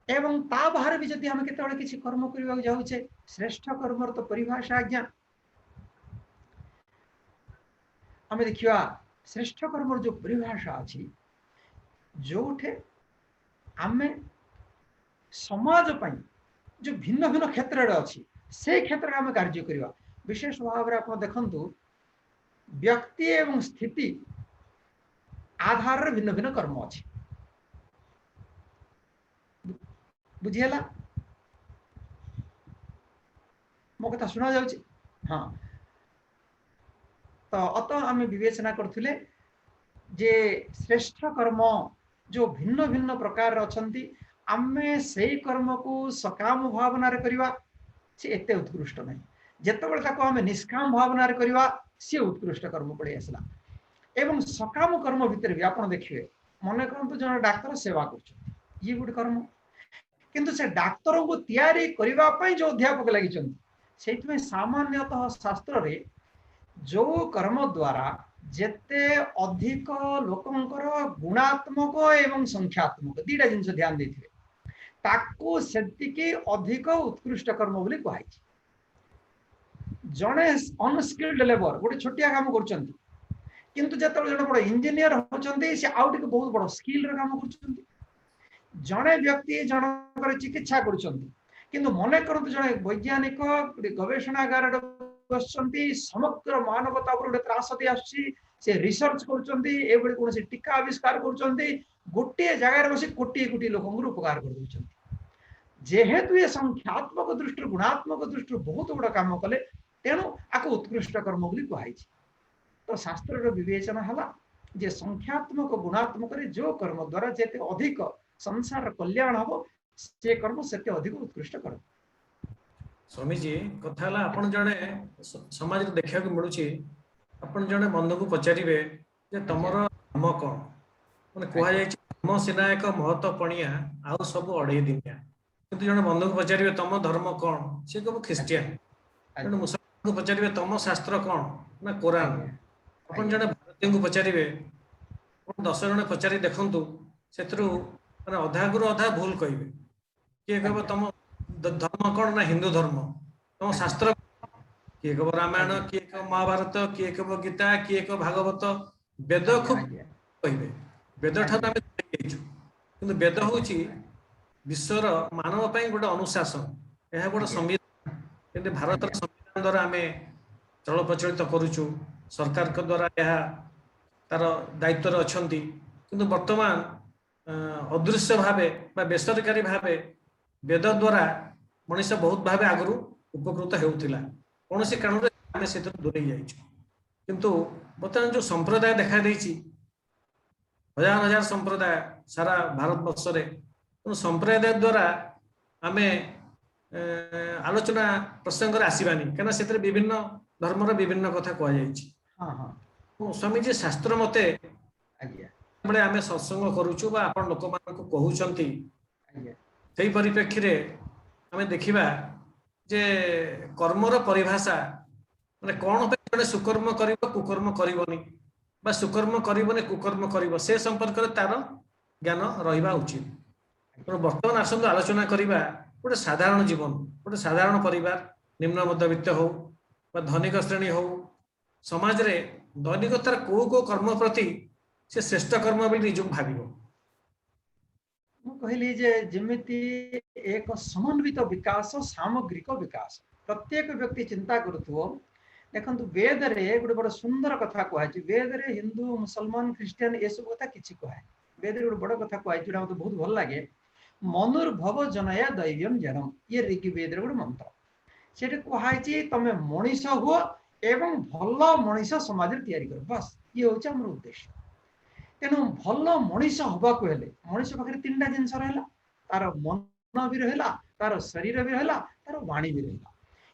ଏବଂ ତା ବାହାରେ ବି ଯଦି ଆମେ କେତେବେଳେ କିଛି କର୍ମ କରିବାକୁ ଯାଉଛେ, ଶ୍ରେଷ୍ଠ କର୍ମର ତ ପରିଭାଷା ଆଜ୍ଞା ଆମେ ଦେଖିବା। ଶ୍ରେଷ୍ଠ କର୍ମର ଯୋଉ ପରିଭାଷା ଅଛି, ଯୋଉଠି ଆମେ ସମାଜ ପାଇଁ ଯୋଉ ଭିନ୍ନ ଭିନ୍ନ କ୍ଷେତ୍ରରେ ଅଛି ସେଇ କ୍ଷେତ୍ରରେ ଆମେ କାର୍ଯ୍ୟ କରିବା। ବିଶେଷ ଭାବରେ ଆପଣ ଦେଖନ୍ତୁ, ବ୍ୟକ୍ତି ଏବଂ ସ୍ଥିତି ଆଧାରରେ ଭିନ୍ନ ଭିନ୍ନ କର୍ମ ଅଛି। ବୁଝିହେଲା ମୋ କଥା ଶୁଣା ଯାଉଛି? ହଁ, ତ ଅତ ଆମେ ବିବେଚନା କରୁଥିଲେ ଯେ ଶ୍ରେଷ୍ଠ କର୍ମ ଯୋଉ ଭିନ୍ନ ଭିନ୍ନ ପ୍ରକାରର ଅଛନ୍ତି, ଆମେ ସେଇ କର୍ମକୁ ସକାମ ଭାବନାରେ କରିବା ସେ ଏତେ ଉତ୍କୃଷ୍ଟ ନାହିଁ। ଯେତେବେଳେ ତାକୁ ଆମେ ନିଷ୍କାମ ଭାବନାରେ କରିବା ସିଏ ଉତ୍କୃଷ୍ଟ କର୍ମ ପଳେଇ ଆସିଲା। ଏବଂ ସକାମ କର୍ମ ଭିତରେ ବି ଆପଣ ଦେଖିବେ, ମନେ କରନ୍ତୁ ଜଣେ ଡାକ୍ତର ସେବା କରୁଛନ୍ତି, ଇଏ ଗୋଟେ କର୍ମ। କିନ୍ତୁ ସେ ଡାକ୍ତରଙ୍କୁ ତିଆରି କରିବା ପାଇଁ ଯୋଉ ଅଧ୍ୟାପକ ଲାଗିଛନ୍ତି, ସେଇଥିପାଇଁ ସାମାନ୍ୟତଃ ଶାସ୍ତ୍ରରେ ଯୋଉ କର୍ମ ଦ୍ୱାରା ଯେତେ ଅଧିକ ଲୋକଙ୍କର ଗୁଣାତ୍ମକ ଏବଂ ସଂଖ୍ୟାତ୍ମକ ଦିଟା ଜିନିଷ ଧ୍ୟାନ ଦେଇଥିବେ, ତାକୁ ସେତିକି ଅଧିକ ଉତ୍କୃଷ୍ଟ କର୍ମ ବୋଲି କୁହାଯାଇଛି। ଜଣେ ଅନସ୍କିଲ୍ଡ ଲେବର ଗୋଟେ ଛୋଟିଆ କାମ କରୁଛନ୍ତି, କିନ୍ତୁ ଯେତେବେଳେ ଜଣେ ବଡ ଇଞ୍ଜିନିୟର ହଉଛନ୍ତି, ସେ ଆଉ ଟିକେ ବହୁତ ବଡ ସ୍କିଲର କାମ କରୁଛନ୍ତି। ଜଣେ ବ୍ୟକ୍ତି ଜଣଙ୍କର ଚିକିତ୍ସା କରୁଛନ୍ତି, କିନ୍ତୁ ମନେ କରନ୍ତୁ ଜଣେ ବୈଜ୍ଞାନିକ ଗୋଟେ ଗବେଷଣାଗାରରେ ବସିଛନ୍ତି, ସମଗ୍ର ମାନବତା ଉପରେ ଗୋଟେ ତ୍ରାସଦି ଆସୁଛି, ସେ ରିସର୍ଚ୍ଚ କରୁଛନ୍ତି, ଏଭଳି କୌଣସି ଟୀକା ଆବିଷ୍କାର କରୁଛନ୍ତି, ଗୋଟିଏ ଜାଗାରେ ବସି କୋଟିଏ କୋଟି ଲୋକଙ୍କର ଉପକାର କରିଦଉଛନ୍ତି। ଯେହେତୁ ଏ ସଂଖ୍ୟାତ୍ମକ ଦୃଷ୍ଟିରୁ ଗୁଣାତ୍ମକ ଦୃଷ୍ଟିରୁ ବହୁତ ବଡ କାମ କଲେ, ତେଣୁ ଆକୁ ଉତ୍କୃଷ୍ଟ କର୍ମ ବୋଲି କୁହାଯାଇଛି। ତ ଶାସ୍ତ୍ରର ବିବେଚନା ହେଲା ଯେ ସଂଖ୍ୟାତ୍ମକ ଗୁଣାତ୍ମକରେ ଯୋଉ କର୍ମ ଦ୍ୱାରା ଯେତେ ଅଧିକ ସଂସାର କଲ୍ୟାଣ ହବ, ସେ କର୍ମ ସେତେ ଅଧିକ ଉତ୍କୃଷ୍ଟ କର୍ମ।
ସ୍ୱାମୀଜୀ, କଥା ହେଲା ଆପଣ ଜଣେ ସମାଜରେ ଦେଖିବାକୁ ମିଳୁଛି, ଆପଣ ଜଣେ ବନ୍ଧୁକୁ ପଚାରିବେ ଯେ ତମର ଧର୍ମ କଣ, ମାନେ କୁହାଯାଇଛି ଧର୍ମ ସିନା ଏକ ମହତ ପଣିଆ, ଆଉ ସବୁ ଅଢେଇ ଦିନିଆ। କିନ୍ତୁ ଜଣେ ବନ୍ଧୁକୁ ପଚାରିବେ ତମ ଧର୍ମ କଣ, ସେ କହିବ ଖ୍ରୀଷ୍ଟିଆନ। ଜଣେ ମୁସଲମାନଙ୍କୁ ପଚାରିବେ ତମ ଶାସ୍ତ୍ର କଣ, ନା କୋରାନ। ଆପଣ ଜଣେ ଭାରତୀୟଙ୍କୁ ପଚାରିବେ, ଆପଣ 10 ଜଣ ପଚାରି ଦେଖନ୍ତୁ, ସେଥିରୁ ମାନେ ଅଧାରୁ ଅଧା ଭୁଲ କହିବେ। କିଏ କହିବ ତମ ଧର୍ମ କଣ, ନା ହିନ୍ଦୁ ଧର୍ମ। ତମ ଶାସ୍ତ୍ର, କିଏ କହିବ ରାମାୟଣ, କିଏ କହିବ ମହାଭାରତ, କିଏ କହିବ ଗୀତା, କିଏ କହିବ ଭାଗବତ। ବେଦ ଖୁବ କହିବେ, ବେଦ ଠାରୁ ଆମେ ଯାଇଛୁ। କିନ୍ତୁ ବେଦ ହଉଛି ବିଶ୍ୱର ମାନବ ପାଇଁ ଗୋଟେ ଅନୁଶାସନ, ଏହା ଗୋଟେ ସମ୍ବିଧାନ। କିନ୍ତୁ ଭାରତର ସମ୍ବିଧାନ ଦ୍ୱାରା ଆମେ ଚଳପ୍ରଚଳିତ କରୁଛୁ, ସରକାରଙ୍କ ଦ୍ୱାରା ଏହା ତାର ଦାୟିତ୍ୱରେ ଅଛନ୍ତି। କିନ୍ତୁ ବର୍ତ୍ତମାନ ଅଦୃଶ୍ୟ ଭାବେ ବା ବେସରକାରୀ ଭାବେ ବେଦ ଦ୍ୱାରା ମଣିଷ ବହୁତ ଭାବେ ଆଗରୁ ଉପକୃତ ହେଉଥିଲା, କୌଣସି କାରଣରୁ ଆମେ ସେଥିରୁ ଦୂରେଇ ଯାଇଛୁ। କିନ୍ତୁ ବର୍ତ୍ତମାନ ଯୋଉ ସମ୍ପ୍ରଦାୟ ଦେଖା ଦେଇଛି, ହଜାର ହଜାର ସମ୍ପ୍ରଦାୟ ସାରା ଭାରତ ବର୍ଷରେ, ତେଣୁ ସମ୍ପ୍ରଦାୟ ଦ୍ୱାରା ଆମେ ଆଲୋଚନା ପ୍ରସଙ୍ଗରେ ଆସିବାନି, କାହିଁକିନା ସେଥିରେ ବିଭିନ୍ନ ଧର୍ମର ବିଭିନ୍ନ କଥା କୁହାଯାଇଛି। ସ୍ୱାମୀଜୀ, ଶାସ୍ତ୍ର ମତେ ଯେତେବେଳେ ଆମେ ସତ୍ସଙ୍ଗ କରୁଛୁ ବା ଆପଣ ଲୋକମାନଙ୍କୁ କହୁଛନ୍ତି, ସେଇ ପରିପ୍ରେକ୍ଷୀରେ ଆମେ ଦେଖିବା ଯେ କର୍ମର ପରିଭାଷା ମାନେ କଣ ପାଇଁ ଜଣେ ସୁକର୍ମ କରିବ, କୁକର୍ମ କରିବନି, ବା ସୁକର୍ମ କରିବନି କୁକର୍ମ କରିବ, ସେ ସମ୍ପର୍କରେ ତାର ଜ୍ଞାନ ରହିବା ଉଚିତ। ତେଣୁ ବର୍ତ୍ତମାନ ଆସନ୍ତୁ ଆଲୋଚନା କରିବା ଗୋଟେ ସାଧାରଣ ଜୀବନ, ଗୋଟେ ସାଧାରଣ ପରିବାର, ନିମ୍ନ ମଧ୍ୟବିତ୍ତ ହଉ ବା ଧନିକ ଶ୍ରେଣୀ ହଉ, ସମାଜରେ ଦୈନିକ ତାର କୋଉ କୋଉ କର୍ମ ପ୍ରତି ସେ ଶ୍ରେଷ୍ଠ କର୍ମ ବୋଲି ନିଜକୁ ଭାବିବ।
ମୁଁ କହିଲି ଯେ ଯେମିତି ଏକ ସମନ୍ୱିତ ବିକାଶ, ସାମଗ୍ରିକ ବିକାଶ, ପ୍ରତ୍ୟେକ ବ୍ୟକ୍ତି ଚିନ୍ତା କରୁଥିବ। ଦେଖନ୍ତୁ, ବେଦରେ ଗୋଟେ ବଡ ସୁନ୍ଦର କଥା କୁହାଯାଇଛି। ବେଦରେ ହିନ୍ଦୁ, ମୁସଲମାନ, ଖ୍ରୀଷ୍ଟିଆନ ଏସବୁ କଥା କିଛି କୁହାଏ। ବେଦରେ ଗୋଟେ ବଡ କଥା କୁହାଯାଇଛି, ଯୋଉଟା ମତେ ବହୁତ ଭଲ ଲାଗେ। ମନୁର୍ଭବ ଜନୟା ଦୈବ୍ୟମ ଜନମ, ଇଏ ଋଗ୍ ବେଦରେ ଗୋଟେ ମନ୍ତ୍ର। ସେଠି କୁହାଯାଇଛି ତମେ ମଣିଷ ହୁଅ ଏବଂ ଭଲ ମଣିଷ ସମାଜରେ ତିଆରି କର, ବାସ୍ ଇଏ ହଉଛି ଆମର ଉଦ୍ଦେଶ୍ୟ। ତେଣୁ ଭଲ ମଣିଷ ହବାକୁ ହେଲେ ମଣିଷ ପାଖରେ ତିନିଟା ଜିନିଷ ରହିଲା, ତାର ମନ ବି ରହିଲା, ତାର ଶରୀର ବି ରହିଲା, ତାର ବାଣୀ ବି ରହିଲା।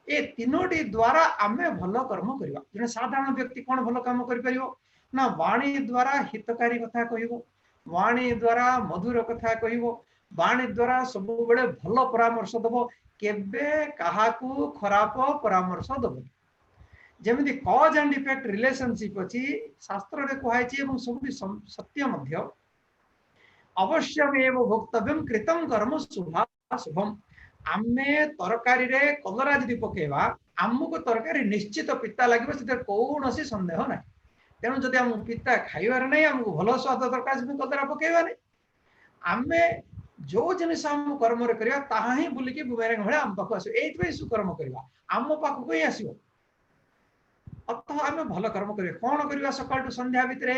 ଏ ତିନୋଟି ଦ୍ଵାରା ଆମେ ଭଲ କର୍ମ କରିବା। ଜଣେ ସାଧାରଣ ବ୍ୟକ୍ତି କଣ ଭଲ କାମ କରିପାରିବ ନା ବାଣୀ ଦ୍ଵାରା ହିତକାରୀ କଥା କହିବ, ବାଣୀ ଦ୍ଵାରା ମଧୁର କଥା କହିବ, ବାଣୀ ଦ୍ଵାରା ସବୁବେଳେ ଭଲ ପରାମର୍ଶ ଦବ, କେବେ କାହାକୁ ଖରାପ ପରାମର୍ଶ ଦବନି। ଯେମିତି କଜ୍ ଆଣ୍ଡ ଇଫେକ୍ଟ ରିଲେସନସିପ ଅଛି, ଶାସ୍ତ୍ରରେ କୁହାଯାଇଛି ଏବଂ ସବୁଠି ସତ୍ୟ ମଧ୍ୟ। ଅବଶ୍ୟମେବ ଭୋକ୍ତବ୍ୟମ କୃତଂ କର୍ମ ଶୁଭାଶୁଭମ। ଆମେ ତରକାରୀରେ କଲରା ଯଦି ପକେଇବା, ଆମକୁ ତରକାରୀ ନିଶ୍ଚିତ ପିତା ଲାଗିବ, ସେଥିରେ କୌଣସି ସନ୍ଦେହ ନାହିଁ। ତେଣୁ ଯଦି ଆମକୁ ପିତା ଖାଇବାର ନାହିଁ, ଆମକୁ ଭଲ ସ୍ୱାଦ ଦରକାର, ସେଥିପାଇଁ କଲରା ପକେଇବାନି। ଆମେ ଯୋଉ ଜିନିଷ ଆମ କର୍ମରେ କରିବା, ତାହା ହିଁ ବୁଲିକି ବୁମେରାଙ୍ଗ ଭଳିଆ ଆମ ପାଖକୁ ଆସିବ। ଏଇଥିପାଇଁ ସୁକର୍ମ କରିବା, ଆମ ପାଖକୁ ହିଁ ଆସିବ। ଅତଃ ଆମେ ଭଲ କର୍ମ କରିବା। କଣ କରିବା? ସକାଳଠୁ ସନ୍ଧ୍ୟା ଭିତରେ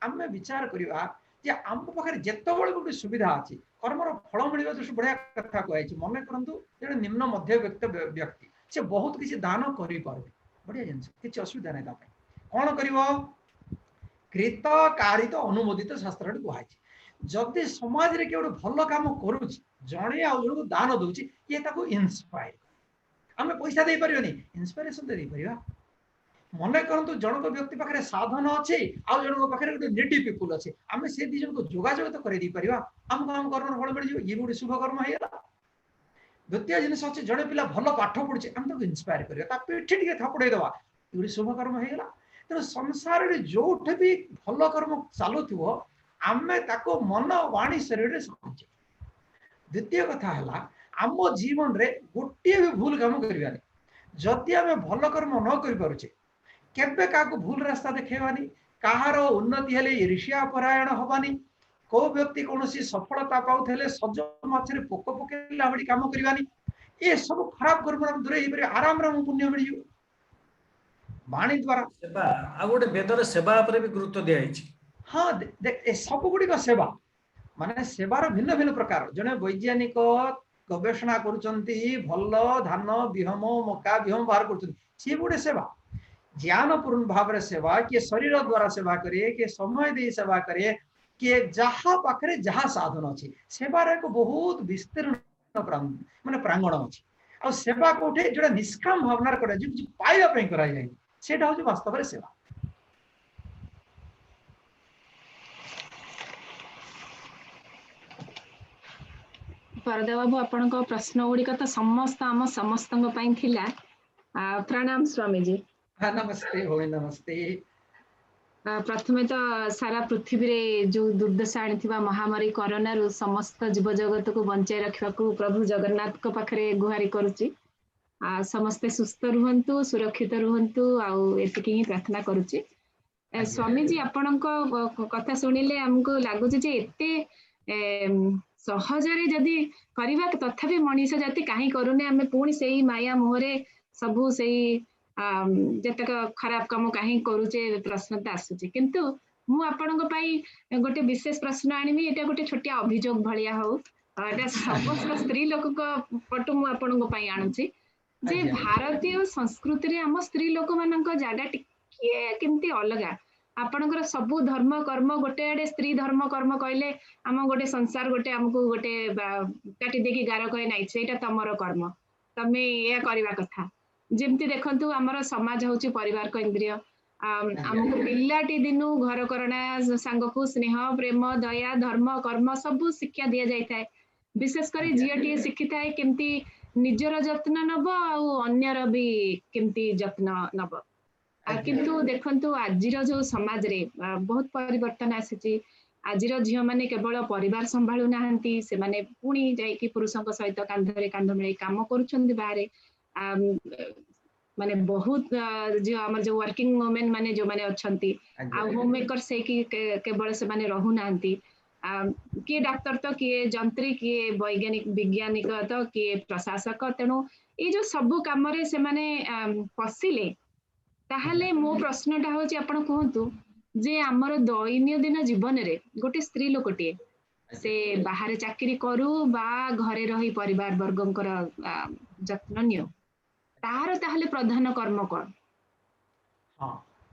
ଆମେ ବିଚାର କରିବା ଯେ ଆମ ପାଖରେ ଯେତେବେଳେ ଗୋଟେ ସୁବିଧା ଅଛି, କର୍ମର ଫଳ ମିଳିବା ଦୃଷ୍ଟି ବଢିଆ କଥା କୁହାଯାଇଛି। ମନେ କରନ୍ତୁ ଜଣେ ନିମ୍ନ ମଧ୍ୟବିତ୍ତ ବ୍ୟକ୍ତି, ସେ ବହୁତ କିଛି ଦାନ କରିପାରୁନି, ବଢିଆ ଜିନିଷ, କିଛି ଅସୁବିଧା ନାହିଁ ତା ପାଇଁ। କଣ କରିବ? କୃତ କାରିତ ଅନୁମୋଦିତ ଶାସ୍ତ୍ରରେ କୁହାଯାଇଛି। ଯଦି ସମାଜରେ କିଏ ଗୋଟେ ଭଲ କାମ କରୁଛି, ଜଣେ ଆଉ ଜଣକୁ ଦାନ ଦଉଛି, ଇଏ ତାକୁ ଇନ୍ସପାୟାର। ଆମେ ପଇସା ଦେଇପାରିବାନି, ଇନ୍ସପାଇରେସନ ଦେଇପାରିବା। ମନେ କରନ୍ତୁ ଜଣଙ୍କ ବ୍ୟକ୍ତି ପାଖରେ ସାଧନ ଅଛି, ଆଉ ଜଣଙ୍କ ପାଖରେ ଗୋଟେ ନିଡି ପିପୁଲ ଅଛି, ଆମେ ସେ ଦି ଜଣଙ୍କୁ ଯୋଗାଯୋଗ ତ କରେଇ ଦେଇପାରିବା, ଆମକୁ ଆମ କର୍ମର ଫଳ ମିଳିଯିବ। ଇଏ ବି ଗୋଟେ ଶୁଭ କର୍ମ ହେଇଗଲା। ଦ୍ୱିତୀୟ ଜିନିଷ ଅଛି, ଜଣେ ପିଲା ଭଲ ପାଠ ପଢୁଛି, ଆମେ ତାକୁ ଇନ୍ସପାୟାର କରିବା, ତା ପିଠି ଟିକେ ଥାପୁଡେଇ ଦବା, ଇଏ ଗୋଟେ ଶୁଭ କର୍ମ ହେଇଗଲା। ତେଣୁ ସଂସାରରେ ଯୋଉଠି ବି ଭଲ କର୍ମ ଚାଲୁଥିବ ଆମେ ତାକୁ ମନ ବାଣୀ ଶରୀରରେ ସାହାଯ୍ୟ। ଦ୍ୱିତୀୟ କଥା ହେଲା ଆମ ଜୀବନରେ ଗୋଟିଏ ବି ଭୁଲ କାମ କରିବାନି। ଯଦି ଆମେ ଭଲ କର୍ମ ନ କରିପାରୁଛେ କେବେ କାହାକୁ ଭୁଲ ରାସ୍ତା ଦେଖେଇବାନି, କାହାର ଉନ୍ନତି ହେଲେ ଈର୍ଷିଆ ପରାୟଣ ହବାନି, କୋଉ ବ୍ୟକ୍ତି କୌଣସି ସଫଳତା ପାଉଥିଲେ ସଜ ମାଛରେ ପୋକ ପକେଇଲା ଭଳି କାମ କରିବାନି। ଏସବୁ ଖରାପ କର୍ମ ଆମେ ଦୂରେଇ ହେଇପାରିବା, ଆରାମରେ ଆମକୁ ପୁଣ୍ୟ ମିଳିଯିବ ବାଣୀ ଦ୍ୱାରା।
ସେବା, ଆଉ ଗୋଟେ ବେଦରେ ସେବା ଉପରେ ବି ଗୁରୁତ୍ୱ ଦିଆଯାଇଛି।
ହଁ, ଏ ସବୁ ଗୁଡ଼ିକ ସେବା, ମାନେ ସେବାର ଭିନ୍ନ ଭିନ୍ନ ପ୍ରକାର। ଜଣେ ବୈଜ୍ଞାନିକ ଗବେଷଣା କରୁଛନ୍ତି, ଭଲ ଧାନ ବିହମ ମକା ବିହମ ବାହାର କରୁଛନ୍ତି, ସିଏ ଗୋଟେ ସେବା। ଜ୍ଞାନପୂର୍ଣ୍ଣ ଭାବରେ ସେବା, କିଏ ଶରୀର ଦ୍ୱାରା ସେବା କରେ, କିଏ ସମୟ ଦେଇ ସେବା କରେ, କିଏ ଯାହା ପାଖରେ ଯାହା ସାଧନ ଅଛି। ସେବାର ଏକ ବହୁତ ବିସ୍ତୀର୍ଣ୍ଣ ମାନେ ପ୍ରାଙ୍ଗଣ ଅଛି। ଆଉ ସେବା କୋଉଠି ଯୋଉଟା ନିଷ୍କାମ ଭାବନାରେ କରାଯାଏ, କିଛି ପାଇବା ପାଇଁ କରାଯାଏନି, ସେଇଟା ହଉଛି ବାସ୍ତବରେ ସେବା।
ପରଦା ବାବୁ, ଆପଣଙ୍କ ପ୍ରଶ୍ନ ଗୁଡିକ ତ ସମସ୍ତ ଆମ ସମସ୍ତଙ୍କ ପାଇଁ ଥିଲା। ପ୍ରଣାମ ସ୍ୱାମୀଜୀ।
ନମସ୍ତେ ଭଉଣୀ, ନମସ୍ତେ।
ପ୍ରଥମେ ତ ସାରା ପୃଥିବୀରେ ଯୋଉ ଦୁର୍ଦ୍ଦଶା ଆଣିଥିବା ମହାମାରୀ କରୋନାରୁ ସମସ୍ତ ଜୀବଜଗତକୁ ବଞ୍ଚାଇ ରଖିବାକୁ ପ୍ରଭୁ ଜଗନ୍ନାଥଙ୍କ ପାଖରେ ଗୁହାରି କରୁଛି। ସମସ୍ତେ ସୁସ୍ଥ ରୁହନ୍ତୁ, ସୁରକ୍ଷିତ ରୁହନ୍ତୁ, ଆଉ ଏତିକି ହିଁ ପ୍ରାର୍ଥନା କରୁଛି। ସ୍ୱାମୀଜୀ, ଆପଣଙ୍କ କଥା ଶୁଣିଲେ ଆମକୁ ଲାଗୁଛି ଯେ ଏତେ ସହଜରେ ଯଦି କରିବା ତଥାପି ମଣିଷ ଜାତି କାହିଁ କରୁନି। ଆମେ ପୁଣି ସେଇ ମାୟା ମୋହରେ ସବୁ ସେଇ ଯେତେକ ଖରାପ କାମ କାହିଁ କରୁଛେ, ପ୍ରଶ୍ନ ତ ଆସୁଛି। କିନ୍ତୁ ମୁଁ ଆପଣଙ୍କ ପାଇଁ ଗୋଟେ ବିଶେଷ ପ୍ରଶ୍ନ ଆଣିବି, ଏଇଟା ଗୋଟେ ଛୋଟିଆ ଅଭିଯୋଗ ଭଳିଆ ହଉ, ଏଇଟା ସମସ୍ତ ସ୍ତ୍ରୀ ଲୋକଙ୍କ ପଟୁ ମୁଁ ଆପଣଙ୍କ ପାଇଁ ଆଣୁଛି ଯେ ଭାରତୀୟ ସଂସ୍କୃତିରେ ଆମ ସ୍ତ୍ରୀ ଲୋକମାନଙ୍କ ଜାଗା ଟିକେ କେମିତି ଅଲଗା। ଆପଣଙ୍କର ସବୁ ଧର୍ମ କର୍ମ ଗୋଟେ ଆଡେ, ସ୍ତ୍ରୀ ଧର୍ମ କର୍ମ କହିଲେ ଆମ ଗୋଟେ ସଂସାର ଗୋଟେ ଆମକୁ ଗୋଟେ କାଟି ଦେଇକି ଗାର କହେ ନାଇଁ ସେଇଟା ତମର କର୍ମ, ତମେ ଏଇଆ କରିବା କଥା। ଯେମିତି ଦେଖନ୍ତୁ ଆମର ସମାଜ ହଉଛି ପରିବାର କେନ୍ଦ୍ରୀୟ, ଆମକୁ ପିଲାଟି ଦିନୁ ଘର କରଣା ସାଙ୍ଗକୁ ସ୍ନେହ ପ୍ରେମ ଦୟା ଧର୍ମ କର୍ମ ସବୁ ଶିକ୍ଷା ଦିଆଯାଇଥାଏ। ବିଶେଷ କରି ଝିଅଟିଏ ଶିଖିଥାଏ କେମିତି ନିଜର ଯତ୍ନ ନବ ଆଉ ଅନ୍ୟର ବି କେମିତି ଯତ୍ନ ନବ। କିନ୍ତୁ ଦେଖନ୍ତୁ ଆଜିର ଯୋଉ ସମାଜରେ ବହୁତ ପରିବର୍ତ୍ତନ ଆସିଛି। ଆଜିର ଝିଅମାନେ କେବଳ ପରିବାର ସମ୍ଭାଳୁ ନାହାନ୍ତି, ସେମାନେ ପୁଣି ଯାଇକି ପୁରୁଷଙ୍କ ସହିତ କାନ୍ଧରେ କାନ୍ଧ ମିଳେଇ କାମ କରୁଛନ୍ତି ବାହାରେ। ମାନେ ବହୁତ ଝିଅ ଆମର ଯୋଉ ୱାର୍କିଂ ଓମେନ୍ ମାନେ ଯୋଉମାନେ ଅଛନ୍ତି ଆଉ ହୋମ ମେକର୍ସ ହେଇକି କେବଳ ସେମାନେ ରହୁନାହାନ୍ତି। କିଏ ଡାକ୍ତର ତ କିଏ ଯନ୍ତ୍ରୀ, କିଏ ବୈଜ୍ଞାନିକ ବିଜ୍ଞାନିକ ତ କିଏ ପ୍ରଶାସକ। ତେଣୁ ଏଇ ଯୋଉ ସବୁ କାମରେ ସେମାନେ ପଶିଲେ, ତାହେଲେ ମୋ ପ୍ରଶ୍ନଟା ହଉଛି ଆପଣ କୁହନ୍ତୁ ଯେ ଆମର ଦୈନନ୍ଦିନ ଜୀବନରେ ଗୋଟେ ସ୍ତ୍ରୀ ଲୋକଟିଏ ସେ ବାହାରେ ଚାକିରି କରୁ ବା ଘରେ ରହି ପରିବାର ବର୍ଗଙ୍କର ଯତ୍ନ ନିଅ, ତାର ତାହେଲେ ପ୍ରଧାନ କର୍ମ କଣ?
ହଁ,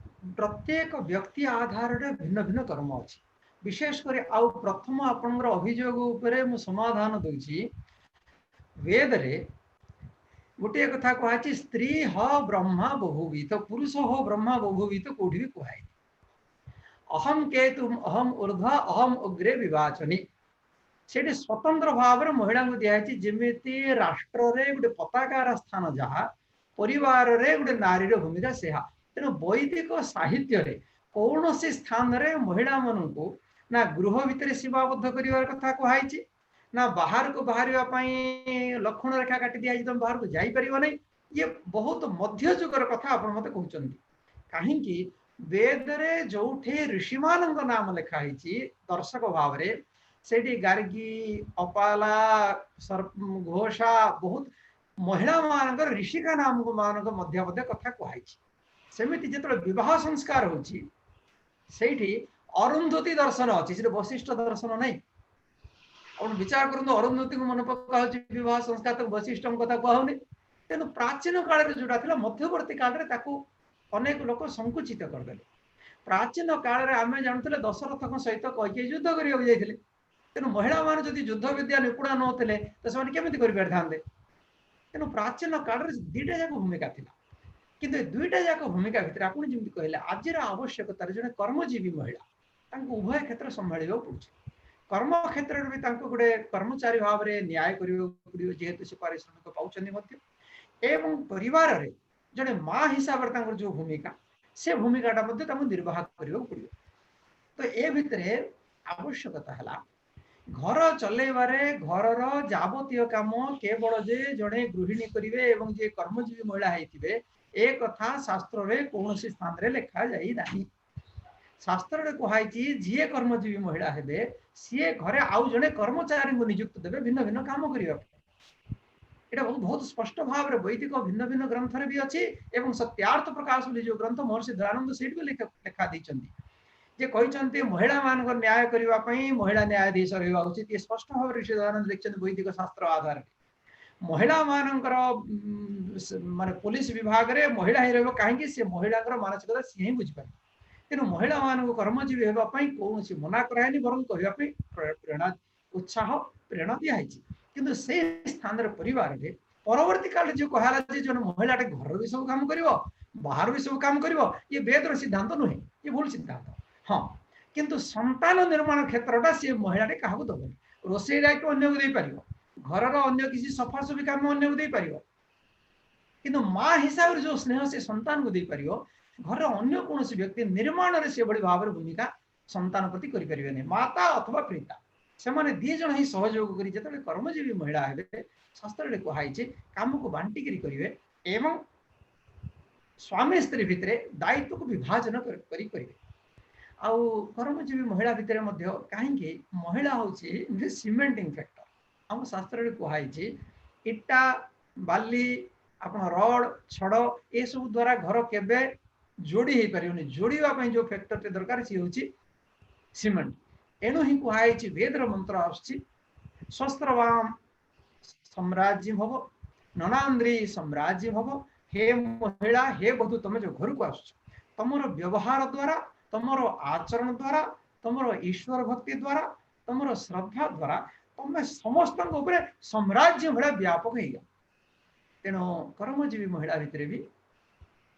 ପ୍ରତ୍ୟେକ ବ୍ୟକ୍ତି ଆଧାରରେ ଭିନ୍ନ ଭିନ୍ନ କର୍ମ ଅଛି। ବିଶେଷ କରି ଆଉ ପ୍ରଥମ ଆପଣଙ୍କର ଅଭିଯୋଗ ଉପରେ ମୁଁ ସମାଧାନ ଦଉଛି। ବେଦରେ ଗୋଟିଏ କଥା କୁହାଯାଇଛି, ସ୍ତ୍ରୀ ହ ବ୍ରହ୍ମା ବହୁବିତ, ପୁରୁଷ ହୋ ବ୍ରହ୍ମା ବହୁବିତ କୋଉଠି ବି କୁହାହେଇନି। ଅହಂ କେତୁ ଅହಂ ଉର୍ଦ୍ଧ୍ୱ ଅହಂ ଉଗ୍ରେ ବିବାଚନି, ସେଠି ସ୍ୱତନ୍ତ୍ର ଭାବରେ ମହିଳାଙ୍କୁ ଦିଆହେଇଛି। ଯେମିତି ରାଷ୍ଟ୍ରରେ ଗୋଟେ ପତାକାର ସ୍ଥାନ ଯାହା, ପରିବାରରେ ଗୋଟେ ନାରୀର ଭୂମିକା ସେହା। ତେଣୁ ବୈଦିକ ସାହିତ୍ୟରେ କୌଣସି ସ୍ଥାନରେ ମହିଳାମାନଙ୍କୁ ନା ଗୃହ ଭିତରେ ସୀମାବଦ୍ଧ କରିବାର କଥା କୁହାହେଇଛି, ନା ବାହାରକୁ ବାହାରିବା ପାଇଁ ଲକ୍ଷ୍ମଣ ରେଖା କାଟି ଦିଆଯାଇଛି, ତମେ ବାହାରକୁ ଯାଇପାରିବ ନାହିଁ। ଇଏ ବହୁତ ମଧ୍ୟଯୁଗର କଥା ଆପଣ ମତେ କହୁଛନ୍ତି। କାହିଁକି ବେଦରେ ଯୋଉଠି ଋଷିମାନଙ୍କ ନାମ ଲେଖା ହେଇଛି ଦର୍ଶକ ଭାବରେ, ସେଇଠି ଗାର୍ଗୀ, ଅପାଲା, ଘୋଷା, ବହୁତ ମହିଳାମାନଙ୍କର ଋଷିକା ନାମକ ମାନଙ୍କ ମଧ୍ୟ ମଧ୍ୟ କଥା କୁହାଯାଇଛି। ସେମିତି ଯେତେବେଳେ ବିବାହ ସଂସ୍କାର ହଉଛି ସେଇଠି ଅରୁନ୍ଧତୀ ଦର୍ଶନ ଅଛି, ସେଠି ବଶିଷ୍ଠ ଦର୍ଶନ ନାହିଁ। ଆପଣ ବିଚାର କରନ୍ତୁ, ଅରୁନ୍ଧତୀଙ୍କୁ ମନେ ପକା ହଉଛି ବିବାହ ସଂସ୍କାର, ତାକୁ ବଶିଷ୍ଠଙ୍କ କଥା କୁହାହଉନି। ତେଣୁ ପ୍ରାଚୀନ କାଳରେ ଯୋଉଟା ଥିଲା, ମଧ୍ୟବର୍ତ୍ତୀ କାଳରେ ତାକୁ ଅନେକ ଲୋକ ସଂକୁଚିତ କରିଦେଲେ। ପ୍ରାଚୀନ କାଳରେ ଆମେ ଜାଣୁଥିଲେ ଦଶରଥଙ୍କ ସହିତ କୈକେୟୀ ଯୁଦ୍ଧ କରିବାକୁ ଯାଇଥିଲେ। ତେଣୁ ମହିଳାମାନେ ଯଦି ଯୁଦ୍ଧ ବିଦ୍ୟା ନିପୁଣା ନଥିଲେ ତ ସେମାନେ କେମିତି କରିପାରିଥାନ୍ତେ? ତେଣୁ ପ୍ରାଚୀନ କାଳରେ ଦିଟା ଯାକ ଭୂମିକା ଥିଲା। କିନ୍ତୁ ଏ ଦୁଇଟା ଯାକ ଭୂମିକା ଭିତରେ ଆପଣ ଯେମିତି କହିଲେ, ଆଜିର ଆବଶ୍ୟକତାରେ ଜଣେ କର୍ମଜୀବୀ ମହିଳା, ତାଙ୍କୁ ଉଭୟ କ୍ଷେତ୍ର ସମ୍ଭାଳିବାକୁ ପଡୁଛି। କର୍ମ କ୍ଷେତ୍ରରେ ବି ତାଙ୍କୁ ଗୋଟେ କର୍ମଚାରୀ ଭାବରେ ନ୍ୟାୟ କରିବାକୁ ପଡିବ, ଯେହେତୁ ସେ ପାରିଶ୍ରମିକ ପାଉଛନ୍ତି ମଧ୍ୟ, ଏବଂ ପରିବାରରେ ଜଣେ ମା ହିସାବରେ ତାଙ୍କର ଯୋଉ ଭୂମିକା, ସେ ଭୂମିକାଟା ମଧ୍ୟ ତାଙ୍କୁ ନିର୍ବାହ କରିବାକୁ ପଡିବ। ତ ଏ ଭିତରେ ଆବଶ୍ୟକତା ହେଲା ଘର ଚଲେଇବାରେ ଘରର ଯାବତୀୟ କାମ କେବଳ ଯେ ଜଣେ ଗୃହିଣୀ କରିବେ ଏବଂ ଯିଏ କର୍ମଜୀବୀ ମହିଳା ହେଇଥିବେ, ଏ କଥା ଶାସ୍ତ୍ରରେ କୌଣସି ସ୍ଥାନରେ ଲେଖା ଯାଇ ନାହିଁ। ଶାସ୍ତ୍ରରେ କୁହାଯାଇଛି, ଯିଏ କର୍ମଜୀବୀ ମହିଳା ହେବେ, ସିଏ ଘରେ ଆଉ ଜଣେ କର୍ମଚାରୀଙ୍କୁ ନିଯୁକ୍ତ ଦେବେ ଭିନ୍ନ ଭିନ୍ନ କାମ କରିବା ପାଇଁ। ଏଇଟା ବହୁତ ବହୁତ ସ୍ପଷ୍ଟ ଭାବରେ ବୈଦିକ ଭିନ୍ନ ଭିନ୍ନ ଗ୍ରନ୍ଥରେ ବି ଅଛି ଏବଂ ସତ୍ୟାର୍ଥ ପ୍ରକାଶ ବୋଲି ଯୋଉ ଗ୍ରନ୍ଥ, ମହର୍ଷି ଦୟାନନ୍ଦ ସେଇଠି ବି ଲେଖା ଦେଇଛନ୍ତି ଯେ କହିଛନ୍ତି, ମହିଳାମାନଙ୍କ ନ୍ୟାୟ କରିବା ପାଇଁ ମହିଳା ନ୍ୟାୟାଧୀଶ ରହିବା ଉଚିତ। ଇଏ ସ୍ପଷ୍ଟ ଭାବରେ ଋଷି ଦୟାନନ୍ଦ ଲେଖିଛନ୍ତି ବୈଦିକ ଶାସ୍ତ୍ର ଆଧାରରେ। ମହିଳାମାନଙ୍କର ମାନେ ପୋଲିସ ବିଭାଗରେ ମହିଳା ହିଁ ରହିବ। କାହିଁକି? ସେ ମହିଳାଙ୍କର ମାନସିକତା ସିଏ ହିଁ ବୁଝିପାରିବେ। ତେଣୁ ମହିଳାମାନଙ୍କୁ କର୍ମଜୀବୀ ହେବା ପାଇଁ କୌଣସି ମନା କରାହେଇନି, ବରଂ କହିବା ପାଇଁ ପ୍ରେରଣା, ଉତ୍ସାହ, ପ୍ରେରଣା ଦିଆହେଇଛି। କିନ୍ତୁ ସେଇ ସ୍ଥାନରେ ପରିବାରରେ ପରବର୍ତ୍ତୀ କାଳରେ ଯୋଉ କୁହାହେଲା ଯେ ଜଣେ ମହିଳାଟେ ଘରର ବି ସବୁ କାମ କରିବ, ବାହାର ବି ସବୁ କାମ କରିବ, ଇଏ ବେଦର ସିଦ୍ଧାନ୍ତ ନୁହେଁ, ଇଏ ଭୁଲ ସିଦ୍ଧାନ୍ତ। ହଁ, କିନ୍ତୁ ସନ୍ତାନ ନିର୍ମାଣ କ୍ଷେତ୍ରଟା ସିଏ ମହିଳାଟେ କାହାକୁ ଦବନି। ରୋଷେଇ ଦାୟିତ୍ୱ ଅନ୍ୟକୁ ଦେଇପାରିବ, ଘରର ଅନ୍ୟ କିଛି ସଫାସଫି କାମ ଅନ୍ୟକୁ ଦେଇପାରିବ, କିନ୍ତୁ ମା ହିସାବରେ ଯୋଉ ସ୍ନେହ ସେ ସନ୍ତାନକୁ ଦେଇପାରିବ, ଘରର ଅନ୍ୟ କୌଣସି ବ୍ୟକ୍ତି ନିର୍ମାଣରେ ସେଭଳି ଭାବରେ ଭୂମିକା ସନ୍ତାନ ପ୍ରତି କରିପାରିବେନି। ମାତା ଅଥବା ପିତା, ସେମାନେ ଦି ଜଣ ହିଁ ସହଯୋଗ କରି ଯେତେବେଳେ କର୍ମଜୀବୀ ମହିଳା ହେବେ, ଶାସ୍ତ୍ରରେ କୁହାହେଇଛି, କାମକୁ ବାଣ୍ଟିକିରି କରିବେ ଏବଂ ସ୍ୱାମୀ ସ୍ତ୍ରୀ ଭିତରେ ଦାୟିତ୍ୱକୁ ବିଭାଜନ କରି କରିବେ। ଆଉ କର୍ମଜୀବୀ ମହିଳା ଭିତରେ ମଧ୍ୟ, କାହିଁକି ମହିଳା ହଉଛି ସିମେଣ୍ଟିଂ ଫ୍ୟାକ୍ଟର। ଆମ ଶାସ୍ତ୍ରରେ କୁହାହେଇଛି, ଇଟା, ବାଲି, ଆପଣ ରଡ, ଛଡ଼ ଏସବୁ ଦ୍ୱାରା ଘର କେବେ ଯୋଡି ହେଇପାରିବନି। ଯୋଡିବା ପାଇଁ ଯୋଉ ଫ୍ୟାକ୍ଟରଟି ଦରକାର, ସିଏ ହଉଛି ସିମେଣ୍ଟ। ଏଣୁ ହିଁ କୁହାହେଇଛି, ବେଦର ମନ୍ତ୍ର ଆସୁଛି, ଶସ୍ତ୍ରବାମ ସାମ୍ରାଜ୍ୟ ଭବ ନନାନ୍ଦ୍ରୀ ସାମ୍ରାଜ୍ୟ ଭବ। ହେ ମହିଳା, ହେ ବଧୁ, ତମେ ଯୋଉ ଘରକୁ ଆସୁଛ, ତମର ବ୍ୟବହାର ଦ୍ୱାରା, ତମର ଆଚରଣ ଦ୍ୱାରା, ତମର ଈଶ୍ୱର ଭକ୍ତି ଦ୍ୱାରା, ତମର ଶ୍ରଦ୍ଧା ଦ୍ୱାରା ତମେ ସମସ୍ତଙ୍କ ଉପରେ ସାମ୍ରାଜ୍ୟ ଭଳିଆ ବ୍ୟାପକ ହେଇଯାଅ। ତେଣୁ କର୍ମଜୀବୀ ମହିଳା ଭିତରେ ବି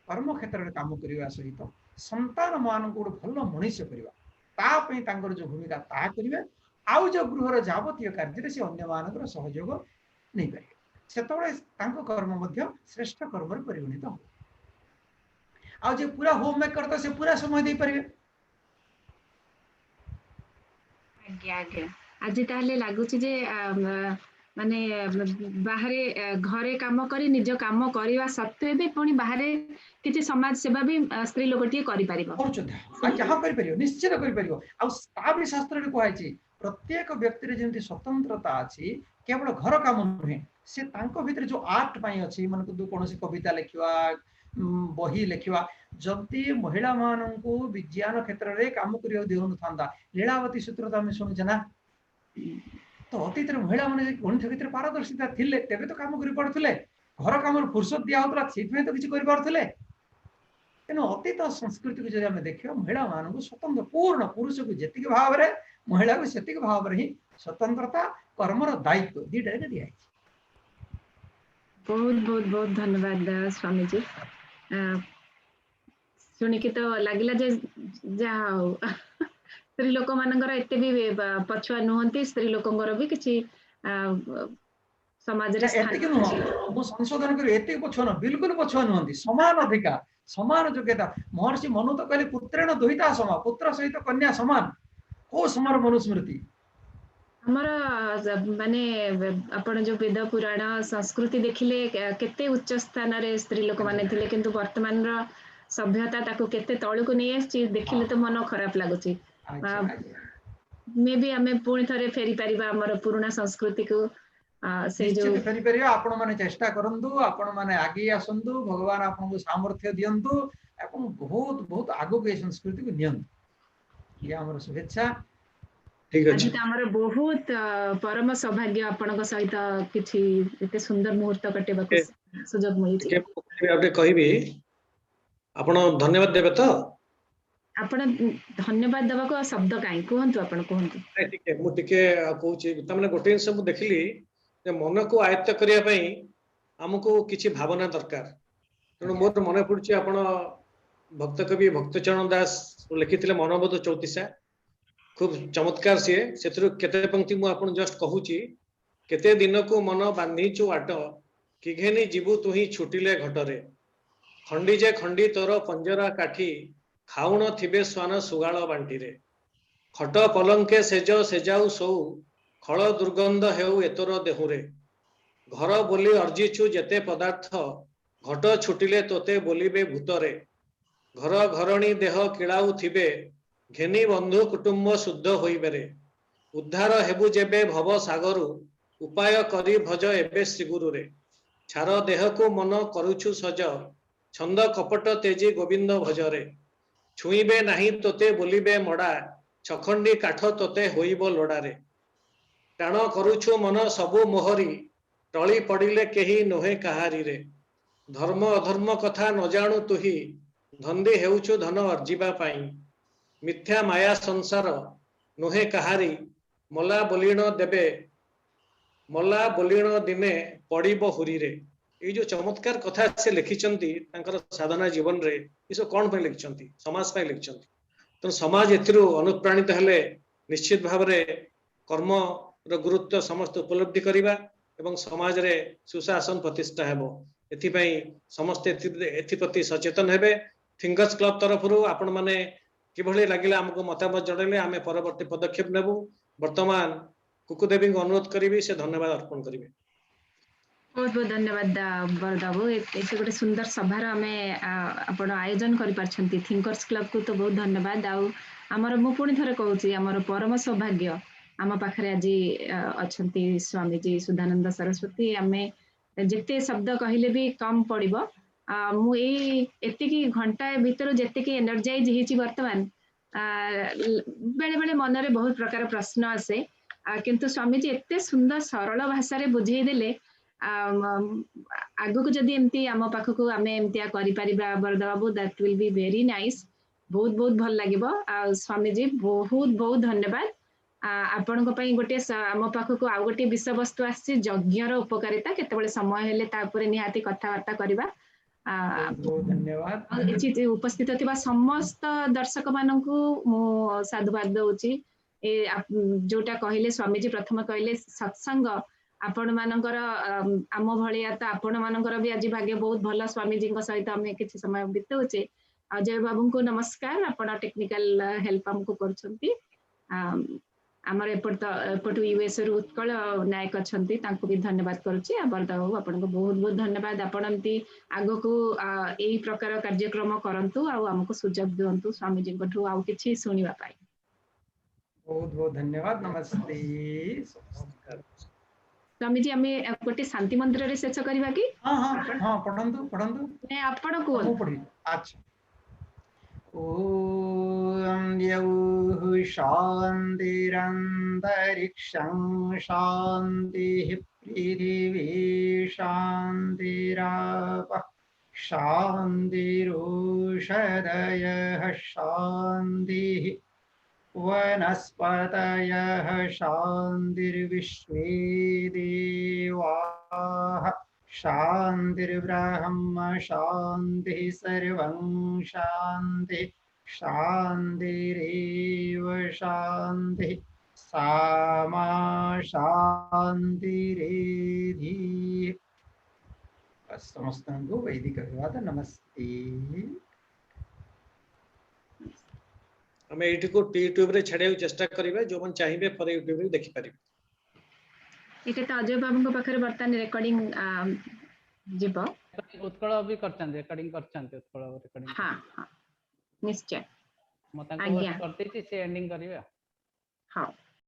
କର୍ମ କ୍ଷେତ୍ରରେ କାମ କରିବା ସହିତ ସନ୍ତାନ ମାନଙ୍କୁ ଗୋଟେ ଭଲ ମଣିଷ କରିବା, ତା ପାଇଁ ତାଙ୍କର ଯୋଉ ଭୂମିକା ତାହା କରିବେ। ଆଉ ଯୋଉ ଗୃହର ଯାବତୀୟ କାର୍ଯ୍ୟରେ ସେ ଅନ୍ୟମାନଙ୍କର ସହଯୋଗ ନେଇପାରିବେ, ସେତେବେଳେ ତାଙ୍କ କର୍ମ ମଧ୍ୟ ଶ୍ରେଷ୍ଠ କର୍ମରେ ପରିଗଣିତ ହବ। ଆଉ ଯେ ପୁରା ହୋମ ମେକର, ତ ସେ ପୁରା ସମୟ ଦେଇପାରିବେ।
ଆଜ୍ଞା, ଆଜି ତାହେଲେ ଲାଗୁଛି ଯେ ମାନେ ବାହାରେ ଘରେ କାମ କରି, ନିଜ କାମ କରିବା ସତ୍ତ୍ୱେ ବି ପୁଣି ବାହାରେ କିଛି ସମାଜ ସେବା ବି ସ୍ତ୍ରୀ ଲୋକଟିଏ କରିପାରିବ।
କରୁଛନ୍ତି, ଆଜ୍ଞା, ହଁ, କରିପାରିବ, ନିଶ୍ଚିତ କରିପାରିବ। ଆଉ ତା ବି ଶାସ୍ତ୍ରରେ କୁହାଯାଇଛି, ପ୍ରତ୍ୟେକ ବ୍ୟକ୍ତିରେ ଯେମିତି ସ୍ୱତନ୍ତ୍ରତା ଅଛି, କେବଳ ଘର କାମ ନୁହେଁ, ସେ ତାଙ୍କ ଭିତରେ ଯୋଉ ଆର୍ଟ ପାଇଁ ଅଛି, ମାନେ କୌଣସି କବିତା ଲେଖିବା, ବହି ଲେଖିବା। ଯଦି ମହିଳାମାନଙ୍କୁ ବିଜ୍ଞାନ କ୍ଷେତ୍ରରେ କାମ କରିବାକୁ ଦେଉନଥାନ୍ତା, ଲୀଳାବତୀ ସୂତ୍ର ତ ଆମେ ଶୁଣୁଛେ ନା? ତ ଅତୀତରେ ମହିଳାମାନେ ଗଣିତ କ୍ଷେତ୍ରରେ ପାରଦର୍ଶିତା ଥିଲେ, ତେବେ ତ କାମ କରିପାରୁଥିଲେ। ଘର କାମରୁ ଫୁର୍ସତ ଦିଆ ହଉଥିଲା, ସେଇଥିପାଇଁ ତ କିଛି କରିପାରୁଥିଲେ। ତେଣୁ ଅତୀତ ସଂସ୍କୃତିକୁ ଯଦି ଆମେ ଦେଖିବା, ମହିଳାମାନଙ୍କୁ ସ୍ୱତନ୍ତ୍ର ପୂର୍ଣ୍ଣ, ପୁରୁଷକୁ ଯେତିକି ଭାବରେ ମହିଳାକୁ ସେତିକି ଭାବରେ ହିଁ ସ୍ୱତନ୍ତ୍ରତା, କର୍ମର ଦାୟିତ୍ୱ ଦିଟା ଯାକ ଦିଆଯାଇଛି।
ବହୁତ ବହୁତ ବହୁତ ଧନ୍ୟବାଦ ସ୍ୱାମୀଜୀ। ଶୁଣିକି ତ ଲାଗିଲା ଯେ ଯାହା ହଉ, ସ୍ତ୍ରୀ ଲୋକମାନଙ୍କର ଏତେ ବି ପଛୁଆ ନୁହନ୍ତି, ସ୍ତ୍ରୀ ଲୋକଙ୍କର ବି କିଛି ସମାଜରେ
ଏତିକି ନୁହଁ, ମୁଁ ସଂଶୋଧନ କରିବି, ଏତିକି ପଛୁଆ ନୁହଁ, ବିଲକୁଲ ପଛୁଆ ନୁହନ୍ତି। ସମାନ ଅଧିକାର, ସମାନ ଯୋଗ୍ୟତା। ମହର୍ଷି ମନୁ ତ କହିଲେ, ପୁତ୍ରେଣ ଦୁହିତା ସମ, ପୁତ୍ର ସହିତ କନ୍ୟା ସମାନ। କୋଉ ସମର ମନୁସ୍ମୃତି?
ଆମର ମାନେ ଆପଣ ଯୋଉ ବେଦ, ପୁରାଣ, ସଂସ୍କୃତି ଦେଖିଲେ, କେତେ ଉଚ୍ଚ ସ୍ଥାନରେ ସ୍ତ୍ରୀ ଲୋକମାନେ ଥିଲେ, କିନ୍ତୁ ବର୍ତ୍ତମାନର ସଭ୍ୟତା ତାକୁ କେତେ ତଳକୁ ନେଇ ଆସିଛି, ଦେଖିଲେ ତ ମନ ଖରାପ ଲାଗୁଛି। ମେ ବି ଆମେ ପୁଣି ଥରେ ଫେରି ପାରିବା ଆମର ପୁରୁଣା ସଂସ୍କୃତିକୁ ସେଇ ଯୋଉ
ଫେରିପାରିବା। ଆପଣ ମାନେ ଚେଷ୍ଟା କରନ୍ତୁ, ଆପଣ ମାନେ ଆଗେଇ ଆସନ୍ତୁ, ଭଗବାନ ଆପଣଙ୍କୁ ସାମର୍ଥ୍ୟ ଦିଅନ୍ତୁ ଏବଂ ବହୁତ ବହୁତ ଆଗକୁ ଏ ସଂସ୍କୃତିକୁ ନିଅନ୍ତୁ, ଇଏ ଆମର ଶୁଭେଚ୍ଛା।
ଠିକ
ଆଜି
ଅଛି।
ତ ଆମର ବହୁତ ପରମ ସୌଭାଗ୍ୟ, ଆପଣଙ୍କ ସହିତ କିଛି ଏତେ ସୁନ୍ଦର ମୁହୂର୍ତ୍ତ କଟେଇବାକୁ ସୁଯୋଗ ମିଳିଛି।
ଟିକେ ଆଉ ଟିକେ କହିବି, ଆପଣ ଧନ୍ୟବାଦ ଦେବେ ତ?
ଆପଣ ଧନ୍ୟବାଦ ଦେବାକୁ ଆଉ ଶବ୍ଦ କାହିଁ? କୁହନ୍ତୁ, ଆପଣ କୁହନ୍ତୁ।
ନାଇଁ, ଟିକେ ମୁଁ ଟିକେ କହୁଛି। ତାମାନେ ଗୋଟେ ଜିନିଷ ମୁଁ ଦେଖିଲି ଯେ ମନକୁ ଆୟତ୍ତ କରିବା ପାଇଁ ଆମକୁ କିଛି ଭାବନା ଦରକାର। ତେଣୁ ମୋର ମନେ ପଡୁଛି, ଆପଣ ଭକ୍ତ କବି ଭକ୍ତଚରଣ ଦାସ ଲେଖିଥିଲେ ମନବୋଧ ଚଉତିଶା, ଖୁବ ଚମତ୍କାର ସିଏ। ସେଥିରୁ କେତେ ପଙ୍କ୍ତି ମୁଁ ଆପଣ ଜଷ୍ଟ କହୁଛି। କେତେ ଦିନକୁ ମନ ବାନ୍ଧିଛୁ ଆଟ, କି ଘେନି ଯିବୁ ତୁହି ଛୁଟିଲେ ଘଟରେ। ଖଣ୍ଡି ଯେ ଖଣ୍ଡି ତୋର ପଞ୍ଜରା କାଠି, ଖାଉଣ ଥିବେ ଶ୍ୱାନ ଶୃଗାଳ ବାଣ୍ଟିରେ। ଖଟ ପଲଙ୍କେ ସେଜ ସେଜାଉ ସଉ, ଖଳ ଦୁର୍ଗନ୍ଧ ହେଉ ଏତୋର ଦେହୁରେ। ଘର ବୋଲି ଅର୍ଜିଛୁ ଯେତେ ପଦାର୍ଥ, ଘଟ ଛୁଟିଲେ ତୋତେ ବୋଲିବେ ଭୂତରେ। ଘର ଘରଣୀ ଦେହ କିଳାଉଥିବେ, ଘେନି ବନ୍ଧୁ କୁଟୁମ୍ବ ଶୁଦ୍ଧ ହୋଇବେରେ। ଉଦ୍ଧାର ହେବୁ ଯେବେ ଭବ ସାଗରୁ, ଉପାୟ କରି ଭଜ ଏବେ ଶ୍ରୀଗୁରୁରେ। ଛାର ଦେହକୁ ମନ କରୁଛୁ ସଜ, ଛନ୍ଦ କପଟ ତେଜି ଗୋବିନ୍ଦ ଭଜରେ। ଛୁଇଁବେ ନାହିଁ ତୋତେ ବୋଲିବେ ମଡ଼ା, ଛଖଣ୍ଡି କାଠ ତୋତେ ହୋଇବ ଲୋଡ଼ାରେ। ଟାଣ କରୁଛୁ ମନ ସବୁ ମୋହରି, ଟଳି ପଡ଼ିଲେ କେହି ନୁହେଁ କାହାରିରେ। ଧର୍ମ ଅଧର୍ମ କଥା ନ ଜାଣୁ ତୁହି, ଧନ୍ଦି ହେଉଛୁ ଧନ ଅର୍ଜିବା ପାଇଁ। ମିଥ୍ୟା ମାୟା ସଂସାର ନୁହେଁ କାହାରି, ମଲା ବୋଲିଣ ଦେବେ ମଲା ବୋଲିଣ ଦିନେ ପଡ଼ିବ ହୁରିରେ। ଏଇ ଯୋଉ ଚମତ୍କାର କଥା ସେ ଲେଖିଛନ୍ତି ତାଙ୍କର ସାଧନା ଜୀବନରେ, ଏସବୁ କଣ ପାଇଁ ଲେଖିଛନ୍ତି? ସମାଜ ପାଇଁ ଲେଖିଛନ୍ତି। ତେଣୁ ସମାଜ ଏଥିରୁ ଅନୁପ୍ରାଣିତ ହେଲେ ନିଶ୍ଚିତ ଭାବରେ କର୍ମର ଗୁରୁତ୍ୱ ସମସ୍ତେ ଉପଲବ୍ଧି କରିବା ଏବଂ ସମାଜରେ ସୁଶାସନ ପ୍ରତିଷ୍ଠା ହେବ। ଏଥିପାଇଁ ସମସ୍ତେ ଏଥିପ୍ରତି ସଚେତନ ହେବେ। ଥିଙ୍କର୍ସ କ୍ଲବ ତରଫରୁ ଆପଣମାନେ କିଭଳି ଲାଗିଲା ଆମକୁ ମତାମତ ଜଣାଇଲେ ଆମେ ପରବର୍ତ୍ତୀ ପଦକ୍ଷେପ ନେବୁ। ବର୍ତ୍ତମାନ କୁକୁଦେବୀଙ୍କୁ ଅନୁରୋଧ କରିବି, ସେ ଧନ୍ୟବାଦ ଅର୍ପଣ କରିବେ।
ବହୁତ ବହୁତ ଧନ୍ୟବାଦ ବରଦ ବାବୁ। ଏତେ ଗୋଟେ ସୁନ୍ଦର ସଭାର ଆମେ ଆପଣ ଆୟୋଜନ କରିପାରିଛନ୍ତି। ଥିଙ୍କର୍ସ କ୍ଲବକୁ ତ ବହୁତ ଧନ୍ୟବାଦ। ଆଉ ଆମର, ମୁଁ ପୁଣି ଥରେ କହୁଛି, ଆମର ପରମ ସୌଭାଗ୍ୟ ଆମ ପାଖରେ ଆଜି ଅଛନ୍ତି ସ୍ୱାମୀଜୀ ସୁଧାନନ୍ଦ ସରସ୍ୱତୀ। ଆମେ ଯେତେ ଶବ୍ଦ କହିଲେ ବି କମ ପଡିବ। ମୁଁ ଏଇ ଏତିକି ଘଣ୍ଟା ଭିତରୁ ଯେତିକି ଏନର୍ଜାଇଜ ହେଇଛି ବର୍ତ୍ତମାନ, ବେଳେ ବେଳେ ମନରେ ବହୁତ ପ୍ରକାର ପ୍ରଶ୍ନ ଆସେ, କିନ୍ତୁ ସ୍ୱାମୀଜୀ ଏତେ ସୁନ୍ଦର ସରଳ ଭାଷାରେ ବୁଝେଇ ଦେଲେ। ଆଗକୁ ଯଦି ଏମିତି ଆମ ପାଖକୁ ଆମେ ଏମିତିଆ କରିପାରିବା ବରଦ ବାବୁ, that will be very nice. ବହୁତ ବହୁତ ଭଲ ଲାଗିବ। ଆଉ ସ୍ୱାମୀଜୀ, ବହୁତ ବହୁତ ଧନ୍ୟବାଦ ଆପଣଙ୍କ ପାଇଁ। ଗୋଟେ ଆମ ପାଖକୁ ଆଉ ଗୋଟେ ବିଷୟବସ୍ତୁ ଆସିଛି, ଯଜ୍ଞର ଉପକାରିତା। କେତେବେଳେ ସମୟ ହେଲେ ତା ଉପରେ ନିହାତି କଥାବାର୍ତ୍ତା କରିବା।
ବହୁତ ଧନ୍ୟବାଦ।
ଏଠି ଉପସ୍ଥିତ ଥିବା ସମସ୍ତ ଦର୍ଶକ ମାନଙ୍କୁ ମୁଁ ସାଧୁବାଦ ଦଉଛି। ଏ ଯୋଉଟା କହିଲେ ସ୍ୱାମୀଜୀ, ପ୍ରଥମେ କହିଲେ ସତ୍ସଙ୍ଗ ଆପଣ ମାନଙ୍କର, ଆମ ଭଳିଆ ତ ଆପଣ ମାନଙ୍କର ବି ଆଜି ଭାଗ୍ୟ ବହୁତ ଭଲ, ସ୍ୱାମୀଜୀଙ୍କ ସହିତ ଆମେ କିଛି ସମୟ ବିତଉଛେ। ଅଜୟ ବାବୁଙ୍କୁ ନମସ୍କାର, ଆପଣ ଟେକ୍ନିକାଲ ହେଲ୍ପ ଆମକୁ କରୁଛନ୍ତି। ଆମର ଏପଟ ତ ଏପଟୁ ୟୁଏସ ରୁ ଉତ୍କଳ ନାୟକ ଅଛନ୍ତି, ତାଙ୍କୁ ବି ଧନ୍ୟବାଦ କରୁଛି। ଆଉ ବରଦ ବାବୁ, ଆପଣଙ୍କୁ ବହୁତ ବହୁତ ଧନ୍ୟବାଦ। ଆପଣ ଏମିତି ଆଗକୁ ଏଇ ପ୍ରକାର କାର୍ଯ୍ୟକ୍ରମ କରନ୍ତୁ ଆଉ ଆମକୁ ସୁଯୋଗ ଦିଅନ୍ତୁ ସ୍ୱାମୀଜୀଙ୍କଠୁ ଆଉ କିଛି ଶୁଣିବା ପାଇଁ।
ବହୁତ ବହୁତ ଧନ୍ୟବାଦ। ନମସ୍ତେ।
ସ୍ୱାମୀଜୀ, ଆମେ ଗୋଟେ ଶାନ୍ତି ମନ୍ତ୍ରରେ ଶେଷ କରିବା କି?
ହଁ, ପଢନ୍ତୁ ପଢନ୍ତୁ।
ନାଇଁ, ଆପଣ କୁହନ୍ତୁ।
ମୁଁ ପଢିବି? ଆଚ୍ଛା। ॐ द्यौः शान्तिरन्तरिक्षं शान्तिः पृथिवी शान्तिरापः शान्तिरोषधयः शान्तिः वनस्पतयः शान्तिर्विश्वे देवाः शान्तिर्ब्रह्म शान्तिः सर्वं शान्तिः शान्तिरेव शान्तिः सामा शान्तिरेधि। ସମସ୍ତଙ୍କୁ ବୈଦିକ ଅଭିବାଦନ। ନମସ୍ତେ।
ଆମେ ଏଇଠିକୁ ୟୁଟ୍ୟୁବରେ ଛାଡିବାକୁ ଚେଷ୍ଟା କରିବା। ଯୋଉମାନେ ଚାହିଁବେ ପରେ ୟୁଟ୍ୟୁବରେ ଦେଖିପାରିବେ।
ଏଇଟା ତ ଅଜୟ ବାବୁଙ୍କ ପାଖରେ ବର୍ତ୍ତମାନ ରେକର୍ଡିଂ ଯିବ।
ଉତ୍କଳ ବି କରିଛନ୍ତି, ରେକର୍ଡିଂ କରିଛନ୍ତି ଉତ୍କଳ ରେକର୍ଡିଂ।
ହଁ, ନିଶ୍ଚୟ।
ମୁଁ ତାଙ୍କୁ
ଆଜ୍ଞା।
କରିଦେଇଛି, ସେ ଏଣ୍ଡିଂ କରିବେ ଆଉ।
ହଉ।